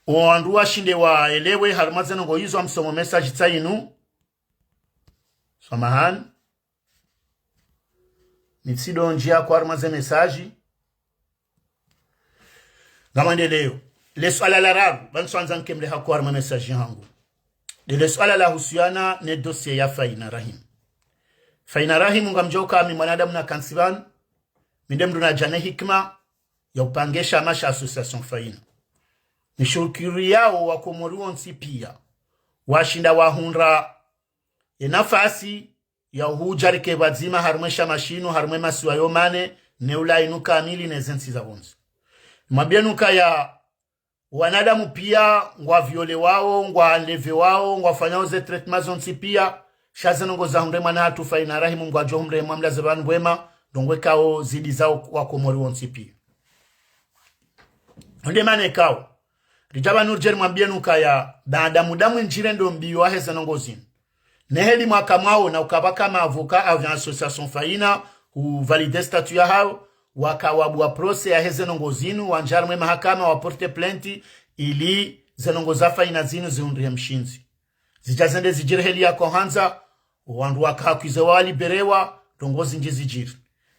owandru washinde waelewe harumwa ze ndrongoo izo ngamsomo message tsa inu. Samahani. Mitsidondjia ko harumwa ze message. Ngamwendeleyo. Le suala la raru, pvanu tsandza nkemle hako harumwa message hangu. Ndele suala la husuyana ne dossier ya Faina Rahim. Faina Rahim ngamdjuao ukaya mi mwanadamu nakantsi pvanu, mi nde mndru nadja ne hikima ya upange shama sha association Faina. Nishukuriyawo wa Komori wontsi pia, washinda wahundra ye nafasi ya uhudja rike pvwadzima harumwa ye shama shinu, harumwa ye masiwa yo mane, ne Ulaya inu kamili, ne ze ntsi za pvondze. Nimwambiyeni ukaya wanadamu pia ngwa violewao, ngwa enlevewao, ngwa fanyao ze traitements zontsi pia, sha ze ndrongoo zahundre mwana hatru Faina Rahim ngwadjo humrehemu amlaze pvanu pvwema, ndrongoo ikao zidizao wa Komori wontsi pia. Nde mana ikao ridja pvanu ridje rimwambiyeni ukaya baada muda mwindji rendo mbiyo wahe ze ndrongoo zinu, ne heli mwaka mwaona ukaya pvwaka ma avocats wa association Faina hu valider statut yahawo, waka wabuwa procès yahe ze ndrongoo zinu, wandja harumwa ye mahakama wa porter plainte ili ze ndrongoo za Faina zinu zihundrihe mshindzi. Zidja zende zidjiri heli yaka handza, wandru waka hakwize wa waliberewa, ndrongoo zindji zidjiri.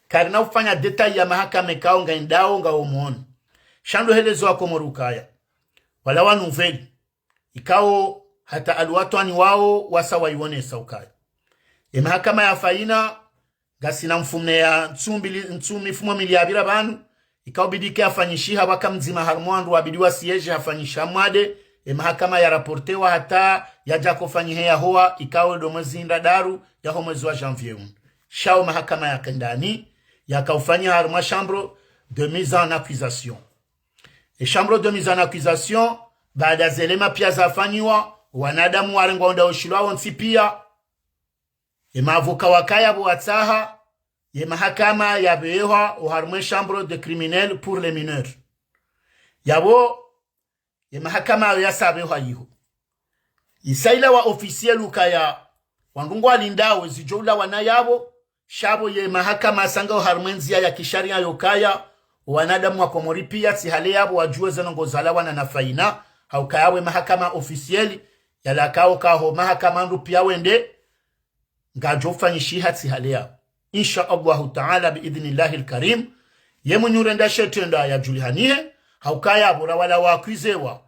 Karina ufanya détail ya mahakama ikao ngayendao ngawo mwono. Sha ndo helezo wa Komori ukaya wala wa nouvelles, ikao hata alwatwani wawo wasa wayiwonesa ukaya ye mahakama ya Faina ngasina mfumone ya ntsu mbili, ntsu mifumo mili yapvira pvanu, ikao bidi ke yafanyishiha pvwaka mdzima harumwa wandru wabidi wa siège hafanyishiha mwade, ye mahakama ya rapportewa hata yadja kofanyiha yahowa, ikao ndo mwezi ndraru yaho mwezi wa janvier unu. Sha wo mahakama ya kendani, yaka ufanyiha harumwa chambre de mise en accusation. Ye chambre de mise en accusation, baada ze éléments pia zafanyiwa, wanadamu warengwa wenda woshilwa wontsi pia, ye ma avocats wakaya pvo watsaha, ye mahakama yapvehwa oharumwa ye chambre de criminel pour les mineurs. Yapvo, ye mahakama yayo yasa pvehwa yiho. Isa ila wa officiel ukaya wandru ngwalindao zidjo ulawana yapvo, sha pvo ye mahakama yasanga oharumwa ye ndzia ya kisharia yokaya, wanadamu wa Komori pia tsi hale yapvo wadjuwe ze ndrongoo zalawana na Faina, ha ukaya pvo ye mahakama officiel, yalakao ukaya ho mahakama ndru pia wende, ngadjo fanyishiha tsi hale yapvo. insha Allahu taala, bi idhnillahi lkarim. Ye mwenye urenda she trendwa yadjulihanihe, haukaya pvo rawala wakwizewa,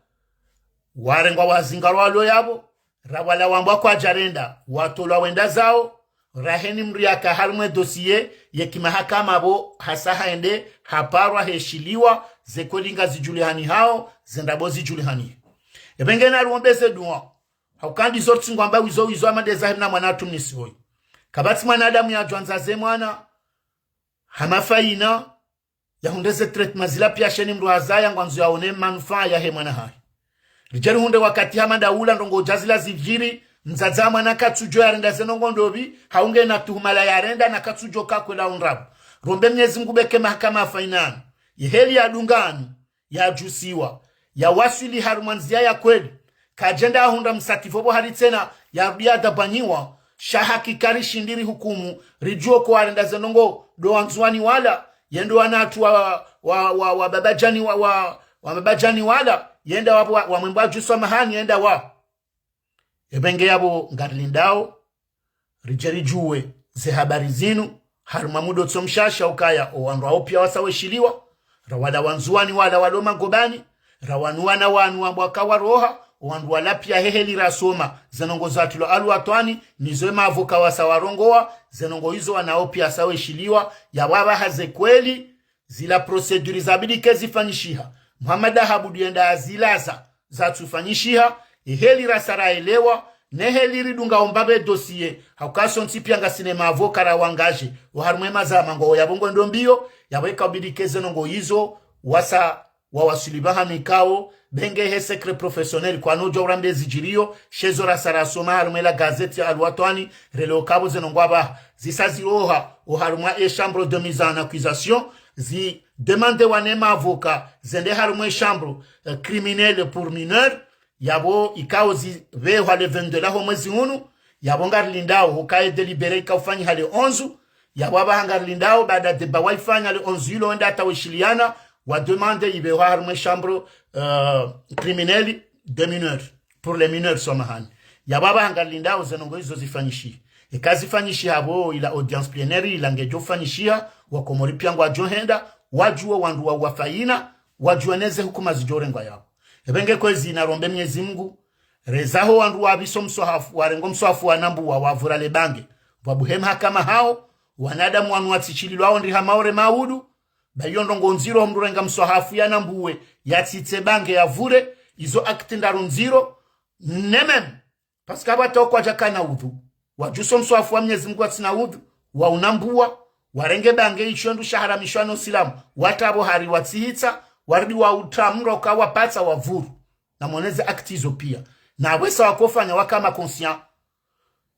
warengwa wazingarwa walo yapvo, rawala wambwa kwadjarenda, watolwa wenda zao, raheni mdru yaka harimwa ye dosiye, ye kimahakama pvo, hasa hende, haparwa heshiliwa, ze kweli ngazidjulihanihao, ze ndrabo zidjulihanihe. Epvenge nariombe ze dua, hauka ndizo ritsingwamba wizo wizo amade zahe mna mwana atumnisi hoyi. Kapvatsi mwanadamu yadjwandza ze mwana, hama fayina, yahundre ze traitement zila piya sheni mdru hazaya ngwandzo yaone manufaa yahe mwana hahe. Ridje rihundre wakati hama ndaula ndrongoo dja zila zidjiri, mdzadze wa mwana katsudjo yarenda ze ndrongoo ndopvi, hau ngena tuhuma la yarenda na katsudjo kakwela undrabo. Rombe Mnyezi Mngu pveke mahakama ya fayina yanu, yeheli yadunganu, yadjusiwa, yawaswili harumwa ndziya ya kweli, kadjenda ahundra msativo pvo hari tsena, yarudi yadabwanyiwa, sha hakika rishindi rihukumu, ridjuwe ko warenda ze ndrongoo, ndo wandzuwani wala, yende wana hatru wa, wa, wa, wa babadjani wa, wa, wa babadjani wala, yenda wa, wa, wa mwembo adjuswa mahani, yenda wa. Epvenge yapvo ngarilindao, ridje ridjuwe ze habari zinu, harumwa muda utso mshasha ukaya owandru wao piya wasa weshiliwa, rawala wandzuwani wala walo magobani, rawanu wana wanu wambwa kawaroha, owandru wala piya heheli rasoma, ze ndrongoo zatrilwa Alwatwani, nizo emaavoka wasa warongowa, ze ndrongoo izo wana wao piya wasa weshiliwa, yapvo apvaha ze kweli, zila procédure zabidi ke zifanyishiha, Muhammad Ahabudu yenda azilaza, zatsufanyishiha, eheli rasa raelewa, neheli ridunga omba pve dosiye, hauka sontsi piya ngasina emaavoka rawangaje, oharumwa emazama ngwao yapvo ngwendo mbiyo, yapvo eka ubidi ke ze ndrongoo izo, wasa wawaswili pvahanu ikao, pvenge he secret professionnel, kwanodjo urambie zidjiriyo, shezo rasa rasoma harumwa ela gazeti ya Alwatwani, releo kapvo ze ndrongoo apvaha, zisa ziroha, oharumwa e chambre de mise en accusation, zi demande wane maavoka, zende harumwa e chambre, eh, criminelle pour mineur, yapvo ikao zipvehwa le vingt-deux laho mwezi unu, yapvo ngarilindao, hukaye délibéré ikao ufanyiha le onze, yapvo apvaha ngarilindao, baada débat waifanya le onze ilo wenda hata weshiliana, wa demande ipvehwa harumwa e chambre, euh, criminelle de mineur, pour les mineurs, samahani. Yapvo apvaha ngarilindao ze ndrongoo izo zifanyishihe. Eka zifanyishiha pvo ila audience plénière ila ngedjo fanyishiha, wakomori piya ngwadjo henda, wadjuwe wandru wa wafayina, wadjuwe neze hukuma zidjo rengwa yapvo. Epvenge kwezi narombe Mnyezi Mngu, rezaho wandru wapviso mswahafu, warengo mswahafu wanambuwa, wavura le bange, pvwabuhe mahakama hao, wanadamu wanu watsishililwao ndri hama ore maudu, ba iyo ndrongoo ndziro mdru renga mswahafu yanambuwe, yatsitse bange yavure, izo acte ndraru ndziro, ne même, parce que apvo hata okwadjakana udhu, wadjuso mswahafu wa Mnyezi Mngu watsina udhu, waunambuwa, warenge bange isho ndru shaharamishwa no Usilamu, watra pvo hari watsihitsa, warudi wautra mroka wapatsa wavuru. Namwone ze acte izo piya. Na apvo esa wakofanya waka ma conscient.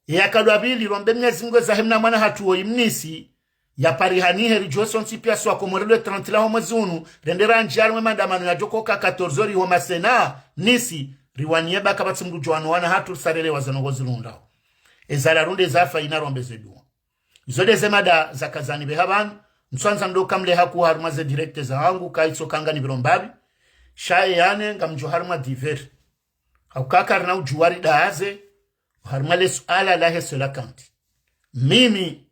Eya kadwa pvili, rombe Mnyezi Mngu ezahe mna mwana hatru oyi mnisi, yaparihanihe ridjuwe sontsi piya si wakomori le trente laho mwezi unu, rende randjiya harumwa e maandamano yadjo koka quatorze heures iho Masena, Nice, riwaniye ba kapvatsi mdru djo wanu wana hatru risarelewa ze ndrongoo zirundao. Eza larunde eza fayina rombe ze dua. Izo nde ze mada zaka zanipveha pvanu, ntswandza ndo kamleha ku harumwa ze direct zahangu, kaitso kanga nipviro mbapvi, sha ye ya nne ngamdjo harumwa divers. Hauka karina udjuwa ridaaze, harumwa le suala lahe Cœlacanthes. Mimi,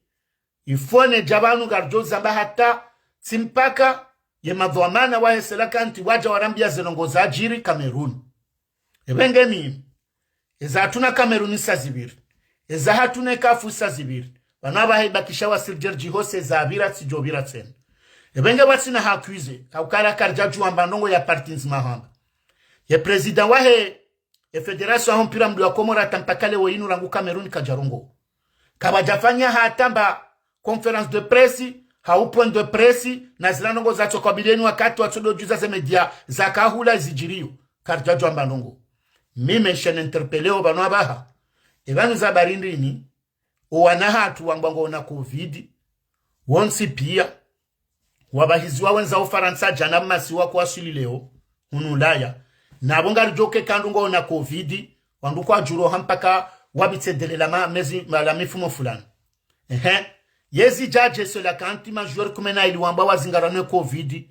ifone dja pvanu ngaridjo zamba hata, tsi mpaka, ye madhwamana wahe Cœlacanthes wadja warambiya ze ndrongoo zadjiri Cameroun. Epvenge mimi, eza hatru na Cameroun sa zipviri, eza hatru ne CAF sa zipviri, pvanu apvaha ibakisha wa Sirjer Djihose zapvira tsidjopvira tsena. Epvenge pvatsina ha accuser, hauka karidjadjuwa mba ndrongoo ya parti ndzima hamba. Ye président wahe, e fédération yaho mpira mdru ya Komori hata mpaka leo inu rangu Cameroun kadjarongowa. Kapvadjafanya hata mba conférence de presse, hau point de presse, na zila ndrongoo zatso kabili eni wakati watso ndo djuza ze média zaka hula zidjiriyo, karidjadjuwa mba ndrongoo. Mimi nshe ne interpellé o pvanu apvaha. Epvanu za habari ndrini, owana hatru wambwa ngwaona covid, wontsi piya, wapvahiziwa wendza Ufarantsa djana masiwa kwaswili leo, hunu Ulaya. Napvo ngaridjo ke kandru ngwaona covid, wandru kwadjuroha mpaka wapvitse délai la ma, mezi, ma, la mifumo fulani. Ehe. Yezi djadje Cœlacanthes ma joueurs kume na ili wambwa wazingarwa ne covid,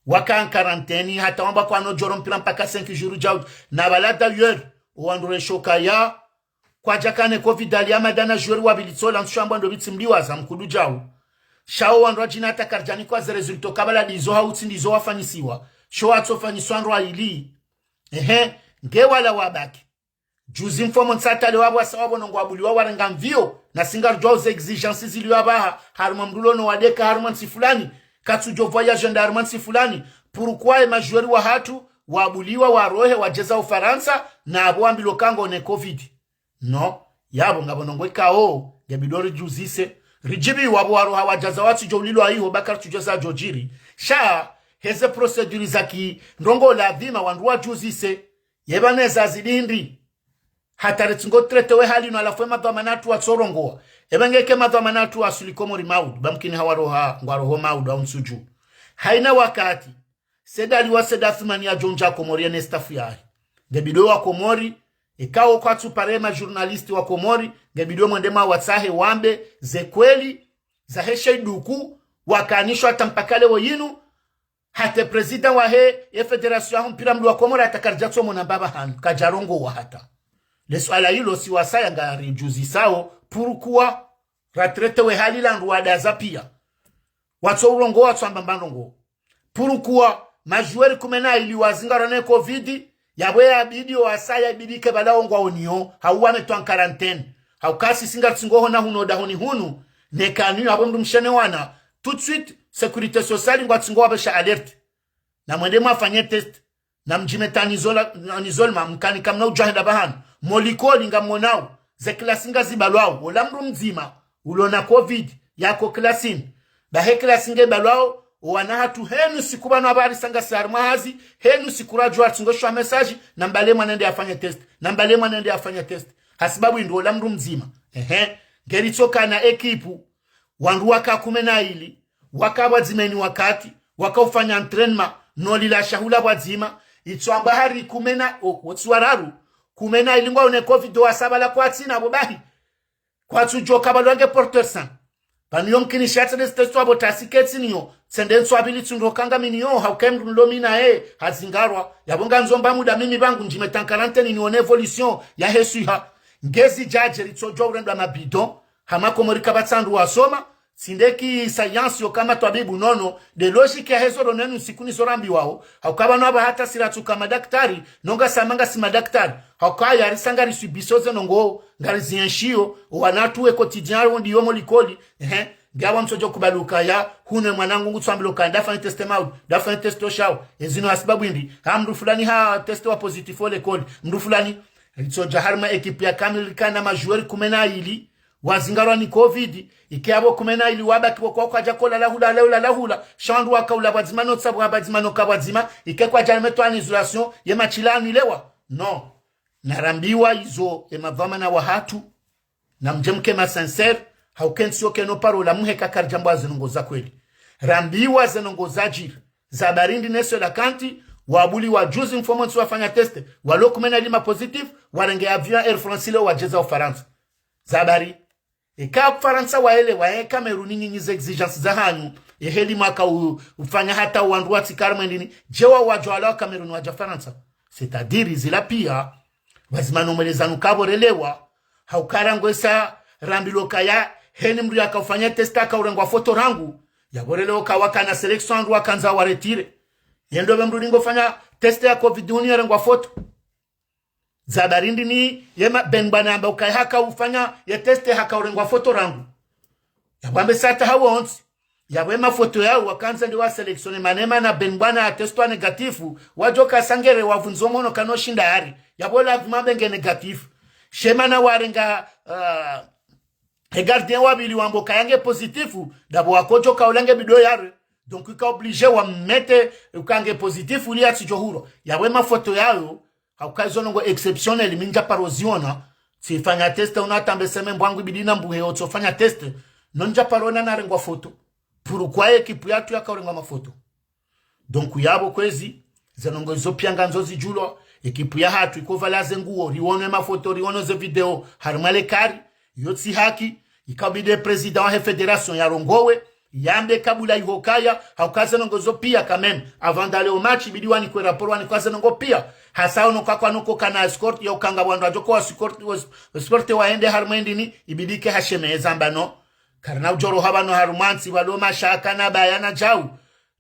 waka en quarantaine, hata wambwa kwanodjoro mpira mpaka cinq jours djau. Na pvala d'ailleurs, owandru reshoka ya, kwadjakana ne covid Ali Amada na joueur wa pvili tsola ntsu shambwa ndo pvi tsi mliwaza mkudu djau. Sha wo wandru wadjina hata karidjanikwa ze résultat kabla ndizo hau tsi ndizo wafanyisiwa. Sho watsofanyiswa ndro ili. Ehe, nge wala wabaki. Juzi mfumontsi hata leo wapvo wasa wapvo no ngwabuliwa warenga mvio, na si ngarudjuwa ze exigences zilio apvaha, harumwa mndru ulo no wadeka harumwa ntsi fulani, katsudjo voyager enda harumwa ntsi fulani, pourquoi ye ma joueurs wahatru, wabuliwa warohe wadjeza Ufarantsa, na apvo wambilwa ka ngwao ne covid. Non, yapvo ngapvo ndrongoo ikao, ngebidi ridjuzise, ridjibiwa apvo waroha wadjaza watsudjo ulilwa iho, ba karitsudjuwa zadjo djiri. Sha, heze procédures za ki ndrongoo ladhima wandru wadjuzise, yepva neza zidindi. Hata ritsingo traité we hali inu halafu ye madhwamana hatru watsorongoa. Epva ngeke madhwamana hatru wasuli Komori maudu, ba mkini hawaroha, ngwaroho maudu au ntsudju. Haina wakati, Said Ali wa Said Athumani yadjo undja Komori ye ne staff yahe. Ngebidi wa Komori, ikao kwatsu pare ma journalistes wa Komori, ngebidi mwende mwawatsahe wambe, ze kweli, zahe she iduku, wakanishwa hata mpaka leo yinu, hata ye président wahe ye fédération yaho mpira mndru wa Komori hata karidja tsomona mbapvi hanu, kadjarongowa hata. Le suala ilo si wasaya ngaridjuzisao, pourquoi ra traité we hali la ndru wadaza pia. Watso urongoa, watso amba mba ndrongoo. Pourquoi ma joueurs kume na ili wazingarwa ne covid, yapvo yabidi wasaya ibidi ke pvala wo ngwao niyo, hau wametwa en quarantaine. Hauka si si ngaritsingo hona hunu dahoni hunu, ne kanu yapvo mndru mshe ne wana, tout de suite, sécurité sociale ngwatsingo wapvesha alerte. Na mwende mwafanye test. Na mdjimeta en isola-, en isolement, mkani kamna udjahenda pvahanu. Mo likoli ngamwonao, ze klasi ngazibalwao, ola mndru mdzima, ulo na covid, yako klasini. Bahe klasi ngebalwao, owana hatru henu siku pvanu apvaha risanga si harimwa hazi, henu siku radjuwa ritsingo shwa message, na mbale mwana ende afanye test, na mbale mwana ende afanye test. Hasibabu indru ola mndru mdzima. Ehe, ngeritsoka na ekipu, wandru waka kume na ili, waka pvwadzima eni wakati, waka ufanya entraînement, no lila shahula pvwadzima, itsoamba hari kume na, o, wotsi wararu, kume na ili ngwao ne covid wasabala kwatsina pvo bahi. Kwatsudjoka pvalwa nge porteur sain. Pvanu yo mkini shatse ne test wapvo tasi ketsi niyo, tsende ntswa pvili tsundro kanga mi niyo, hauka ye mndru nilo mi naye, hazingarwa, yapvo ngandzo mba muda mimi pvangu ndjimeta en quarantaine nione évolution yahe swiha. Ngezi djadje ritsodjuwa urendwa mabidon, hama Komori kapvatsi wandru wasoma, tsi nde ki science yo kama twabibu nono, nde logique yahe zo ronenu siku nizo rambiwao, hauka pvanu apvaha hata si ratsuka madaktari, no ngasi amba ngasi madaktari, hauka yarisanga riswibiso ze ndrongoo, ngarizienshio, owana hatru we quotidien wo ndiyo mo likoli, ehe, ngiapvo mtsodjo kubaluka ya, hunu ye mwanangu ngutsoambilwa ka ndafanya test maudu, ndafanya test oshao, ezinu hasibabu indri, ha mndru fulani ha test wa positif o likoli, mndru fulani, ritsodja harimwa ekipu ya kamili kana ma joueurs kume na ili, wazingarwa ni covid, ike apvo kume na ili wabaki pvo kwa kwadjaka ulala hula, ulala hula, sha wandru waka ula pvwadzima no tsabu pvwadzima no ka pvwadzima, ike kwadja metwa en isolation, ye match ila anu ilewa. Non. Narambiwa izo, ye madhwamana wahatru, na mdje mke ma sincères, hauka entsi yo keno paro la muhe ka karidjambwa ze ndrongoo za kweli. Rambiwa ze ndrongoo zadjiri. Za barindi ne cela kanti, wabuliwa juzi mfumontsi wafanya test, walo kume na ili ma positif, warenge avion Air France leo wadjeza Ufarantsa. Za bari. Eka Ufarantsa waelewa, e Cameroun nyinyi ze exigences zahanyu, ye heli mwaka u-, ufanya hata wandru watsikari mwendini, dje wao wadjo wala wa Cameroun wadja Farantsa. C'est-à-dire, zila pia, pvwadzima no mwelezano kapvo relewa, hauka rangu esa rambilwa kaya, heni mndru yaka ufanya test haka urengwa foto rangu, yapvo relewa ka wakana sélection wandru wakandza wa retirer. Ye ndo pve mndru ningo fanya test ya covid hunu yarengwa foto. Za barindi ni, ye ma, Ben Bwana amba ukaya haka ufanya ye test haka urengwa foto rangu. Yapvo ambe sata hawontsi. Yapvo ye mafoto yao wakandza nde wa sélectionner manema na Ben Bwana atestwa négatif, wadjoka sangere wavundzo mono kano shinda hari. Yapvo lazima mbe nge négatif. She mana warenga, ah, e gardien wa pvili wamba ukaya nge positif, ndapvo wakodjoka ula nge bidi yare. Donc, ika obligé wa mete uka nge positif, uli yatsidjo hurwa. Yapvo ye mafoto yao, hauka izo ndrongoo exceptionnel, mi ndja paro ziona, tsifanya test, una tambe seme mbwangu ibidi na mbuhe, otsofanya test, no ndja paro ona narengwa foto. Pourquoi ekipu yahatru yaka urengwa mafoto? Donc, yapvo kwezi, ze ndrongoo izo pia ngandzo zidjulwa, ekipu yahatru iko pvala ze nguo, riwono ye mafoto, riwono ze video, harimwa le kari, yo tsi haki, ikabidi président wahe fédération yarongowe, Yambe kabula iho kaya, hauka ze ndrongoo zo pia quand même. Avant d'aller au match, ibidi wanikwe rapport, wanikwa ze ndrongoo pia. Hasa ono kakwa noko kana escorte, ya ukanga wandru wadjo ko wa escorte, wa escorte waende harumwa ndini, ibidi ke hashemeza amba no. Karina udjoro haba no harumwa ntsi, walo mashaka na bayana djau.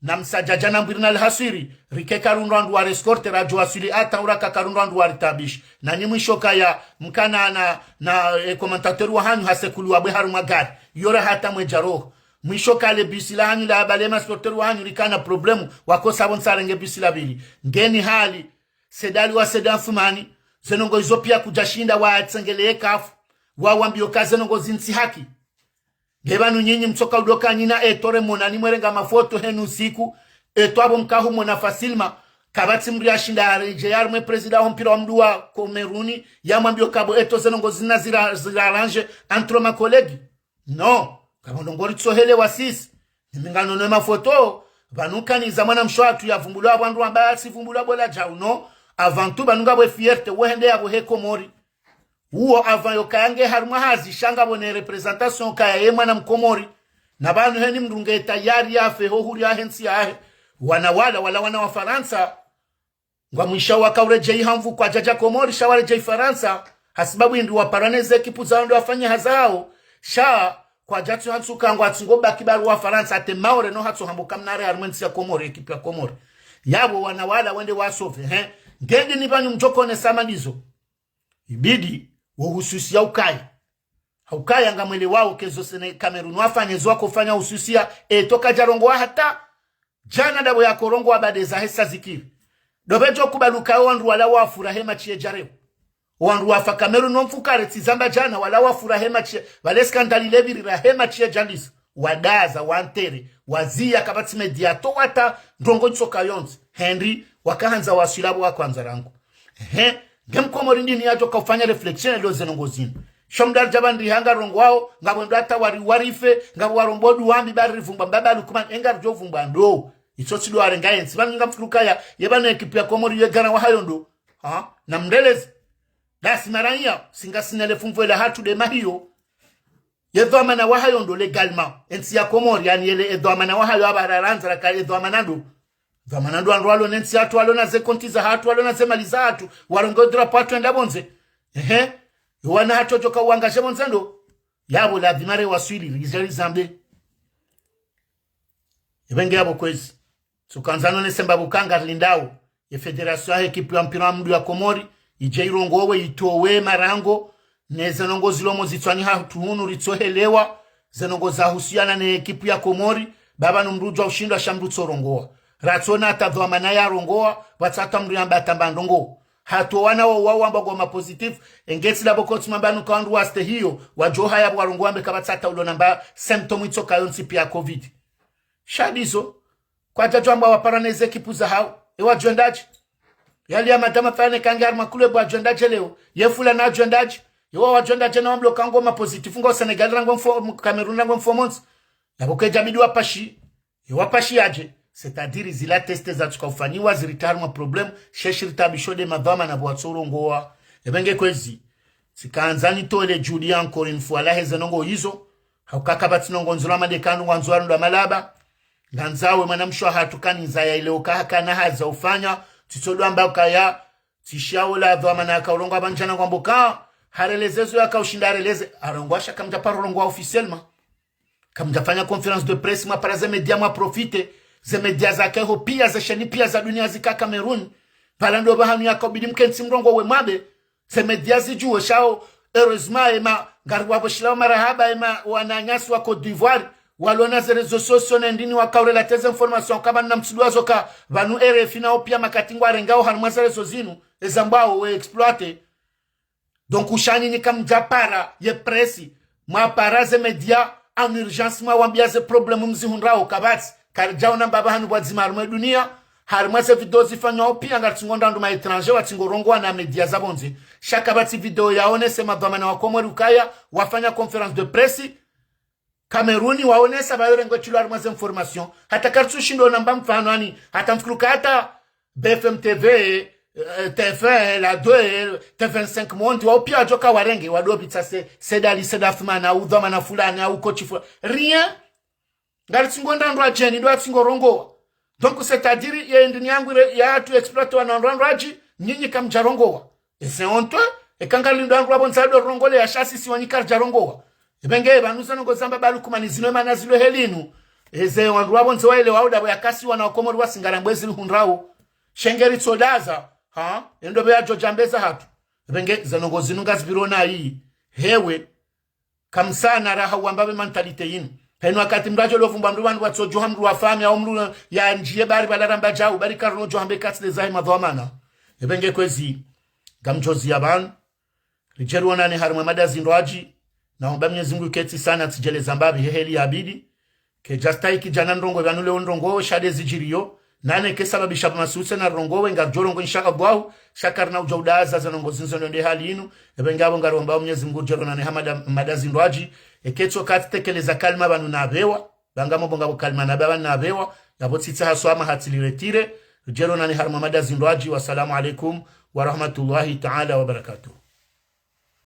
Na msadjadja na mbwiri na lihaswiri, rike karundro wandru wa escorte radjo waswili ata uraka karundro wandru wa ritabishi. Na nyi mwisho kaya mkana na, na, e, commentateur wa hanyu hasekuli wabwe harumwa gari. Yora hata mwedja roho. Mwisho kale bisi la hanyu la abale ma supporter wa hanyu likana problemu, wakosa bo ntsarenge bisi la pvili. Ngeni hali, Sedali wa Seda Mfumani, ze ndrongoo izo pia kudjashinda watsengelee kafu, wawambio ka ze ndrongoo zinu tsi haki. Nge pvanu nyinyi mtsoka udoka nyina eto re mona ni mwerenga mafoto henu siku, eto abo mkahu mona facilement, kapvatsi mdru yashinda yaredjeyi harumwe président ho mpira wa mndru wa Komeruni, yamwambio kabo eto ze ndrongoo zina zira, zira arrange entre ma collègues. Non, kabo ndrongoo ritsohelewa sisi. Nimi nganono mafoto, pvanu kaniza mwana mshe watru yavumbulwa wandru wamba yasivumbulwa bola djau no. Avant tout, pvanu ngapvo fierté, wo hende yapvo he Komori. Uwo avant yo kaya nge harumwa hazi, sha ngapvo ne représentation kaya ye mwana Mkomori. Na pvanu heni mdru nge tayari yafe ho huri yahe ntsi yahe. Wana wala, wala wana wa Farantsa. Ngwamwisha waka uredjeyi ha nvu kwadjadja Komori, sha waredjeyi Farantsa, hasibabu indri waparwa ne ze ekipu zawo ndo wafanye hazi yawo, sha kwadjatsu hantsuka ngwatsungo baki baru wa Farantsa, ate Maore no hatso hambo kamnare harumwe ntsi ya Komori, ekipu ya Komori. Yapvo wana wala wende wasove, he. Ngendi ni pvanu mdjoko ne sama ndizo. Ibidi, wo hususia ukaya. Haukaya ngamwelewao ke zo Sene-, Cameroun wafanye zo wakofanya hususia, eto kadjarongowa hata. Djana dapvo yakorongowa bade zahe sa zikiri. Dopve djo kubaluka wandru wala wafurahe match ye djareo. Wandru wafa Cameroun no mfukare tsi zamba djana wala wafurahe match ye, wale skandali lepviri rahe match ye djandisa. Wadaza, wantere, waziya kapvatsi media to wata, ndrongoo ntsoka yontsi. Henry, wakahandza waswili pvo wakohandza rangu. Ehe, nge Mkomori ndini yadjoka ufanya réflexion lo ze ndrongoo zinu. Sho mdari djaba ndri hanga rongowawo, ngapvo ndo hata wari warife, ngapvo warombo duwambi bari rivumbwa mbaba Lukman, enga ridjo vumbwa ndo. Itso tsi ndo warenga yentsi. Pvanu ngamfikiri ukaya, ye pvanu ekipu ya Komori ye gana wahayo ndo. Ha? Na mndelezi. Dasi maranya, singa sinele fumvu ela hatru de mahiyo. Ye dhwamana wahayo ndo légalement. Entsi ya Komori, yani yele e dhwamana wahayo aba rarandza raka e dhwamana ndo. Dhwamana ndo wandru walo ne ntsi yahatru, walo na ze konti zahatru, walo na ze mali zahatru, warongoe drapeau yahatru yenda pvondze. Ehe. Wana hatru djoka uwangadje pvondze ndo. Yapvo ladhima re waswili, ridje rizambe. Epvenge yapvo kwezi. Tsukandzano ne semba pvo kanga rilindao. Ye fédération yahe ekipu ya mpira wa mndru ya Komori, idje irongowe, itowe marango, ne ze ndrongoo zilomo zitswani hatru hunu ritsohelewa, ze ndrongoo zahusiana ne ekipu ya Komori, baba no mndru djwa ushindwa sha mndru tsorongowa. Ratsona hata dhwamana yarongowa, pvatsi hata mndru yamba hata mba ndrongoo. Hatowa wana wo wawamba ngwa ma positif, engetsi dapvo kotsi mambanu ka wandru waste hiyo, wadjo haya pvo warongowa mbe kapvatsi hata ulo namba symptôme itsoka yontsi pia covid. Sha ndizo, kwadjadjwamba waparwa ne ze ekipu zahawo. E wadjwendadje. Yali ya madama fane kange harumwa kulwe pvo wadjwendadje leo. Ye fulani wadjwendadje. Ye wa wadjwendadje na wamlo kango ma positif ngo Sénégal rangu mfo, Cameroun rangu mfo monzi. Yapvo kedjabidi wapashi. Ye wapashi yadje. C'est-à-dire zila test zatsuka ufanyiwa zirita harumwa problème. She shiritabisho de madhwamana pvo watsorongowa. Epvenge kwezi. Tsikandza nitole juhudi encore une fois lahe ze ndrongoo izo. Hauka kapvatsi ndrongoo ndziro hama de kandru ngwandzo warundwa malaba. Ngandzawe mwana mshe wahatru kanindza ya ile uka hakana hazi ya ufanya. Tsitso dwamba ukaya. Tsishiya ola dhwamana yaka urongowa pvandjana ngwambo ka. Hareleze zo yaka ushinda hareleze. Arongowa sha kamdjaparo rongowa officiellement. Kamdjafanya conférence de presse, mwapara ze media mwaprofite. Ze media zake ho pia, ze sheni pia za dunia zika Cameroun. Pvala ndo pvahanu yaka ubidi mkentsi mrongowe mwabe. Ze media zidjuwe shawo, heureusement, ema, ngari wapvo shilao marahaba, ema, wananyasi wa Côte d'Ivoire, walona ze réseaux sociaux ne ndini waka urelate ze information, kaba na mtsudu wazo ka, pvanu R F I nao pia makati ngwarengao harumwa ze réseaux zinu, ezambwao we exploite. Donc, usha nyinyi kamdjapara, ye presse, mwapara ze media, en urgence, mwawambia ze problème mzihundrao, kapvatsi, karidjaona mbapvi hanu pvwadzima harumwa dunia, harumwa ze video zifanywao pia ngaritsingo ndra ndru ma étranger watsingo rongowa na media za pvondze. Sha kapvatsi video yaonese madhwamana wa Komori ukaya, wafanya conférence de presse, Cameroun, waonesa pvayo rengo shilo harumwa ze information. Hata karitsushindo namba mfano ani, hata mfikiri uka hata B F M T V, eh, T F un, La deux, T vingt-cinq Monde, wao pia wadjoka warenge, wadopvitsa se, Said Ali, Said Athman, au dhwamana fulani, au coach fulani. Rien. Ngaritsingo ndandrwadjeni ndo atsingo rongowa. Donc, c'est-à-dire, ye ndini yangu ile ya atu exploite wana ndandrwadji, nyinyi kamdja rongowa. Et c'est honteux, eka ngarilindo wandru wapvondze ndo rongole ya shasi si wanyi karidja rongowa. Ebe nge, pvanu ze ndrongo zamba ba Lukumani zinu emana zilo heli inu. Eze wandru wapvondze waelewa uda pvo yakasi wana Wakomori wasingarambwe zili hundrawo. Sha ngeri tsodaza, ha? Endo pvo yadjo djambeza hatru. Ebe nge, ze ndrongo zinu ngazipviro na yi. Hewe, kamsana raha wamba pve mentalité yinu. Henu wakati mndru adjo lovumbwa mndru wandru watsodjuha mndru wa fami, au mndru ya ndjiye bari pvala ramba djau, bari karino djuha mbe katsi le zahe madhwamana. Ebe nge kwezi, ngamdjozi ya pvanu. Ridje rionane harimwa mada zindrwadji, na omba Mnyezi Mngu ketsi sana tsidjeleza mbapvi he heli ya bidi. Kedja stahiki djana ndrongo pvanu leo ndrongowe sha de zidjiriyo, nane kesababisha pvamasi utsena rongowe ngaridjo rongowa insha Allahu, sha karina udja udaza ze ndrongo zindzo ndo nde hali inu, ebe ngapvo ngaromba Mnyezi Mngu ridje rionane ha mada, mada zindrwadji, eketso katsi tekeleza kalima pvanu napvewa, pvanga mo pvo ngapvo kalima napvewa pvanu napvewa, yapvo tsitsaha swama hatsi liretire, ridje rionane harimwa mada zindrwadji, wassalamu alaikum wa rahmatullahi ta'ala wa barakatuh.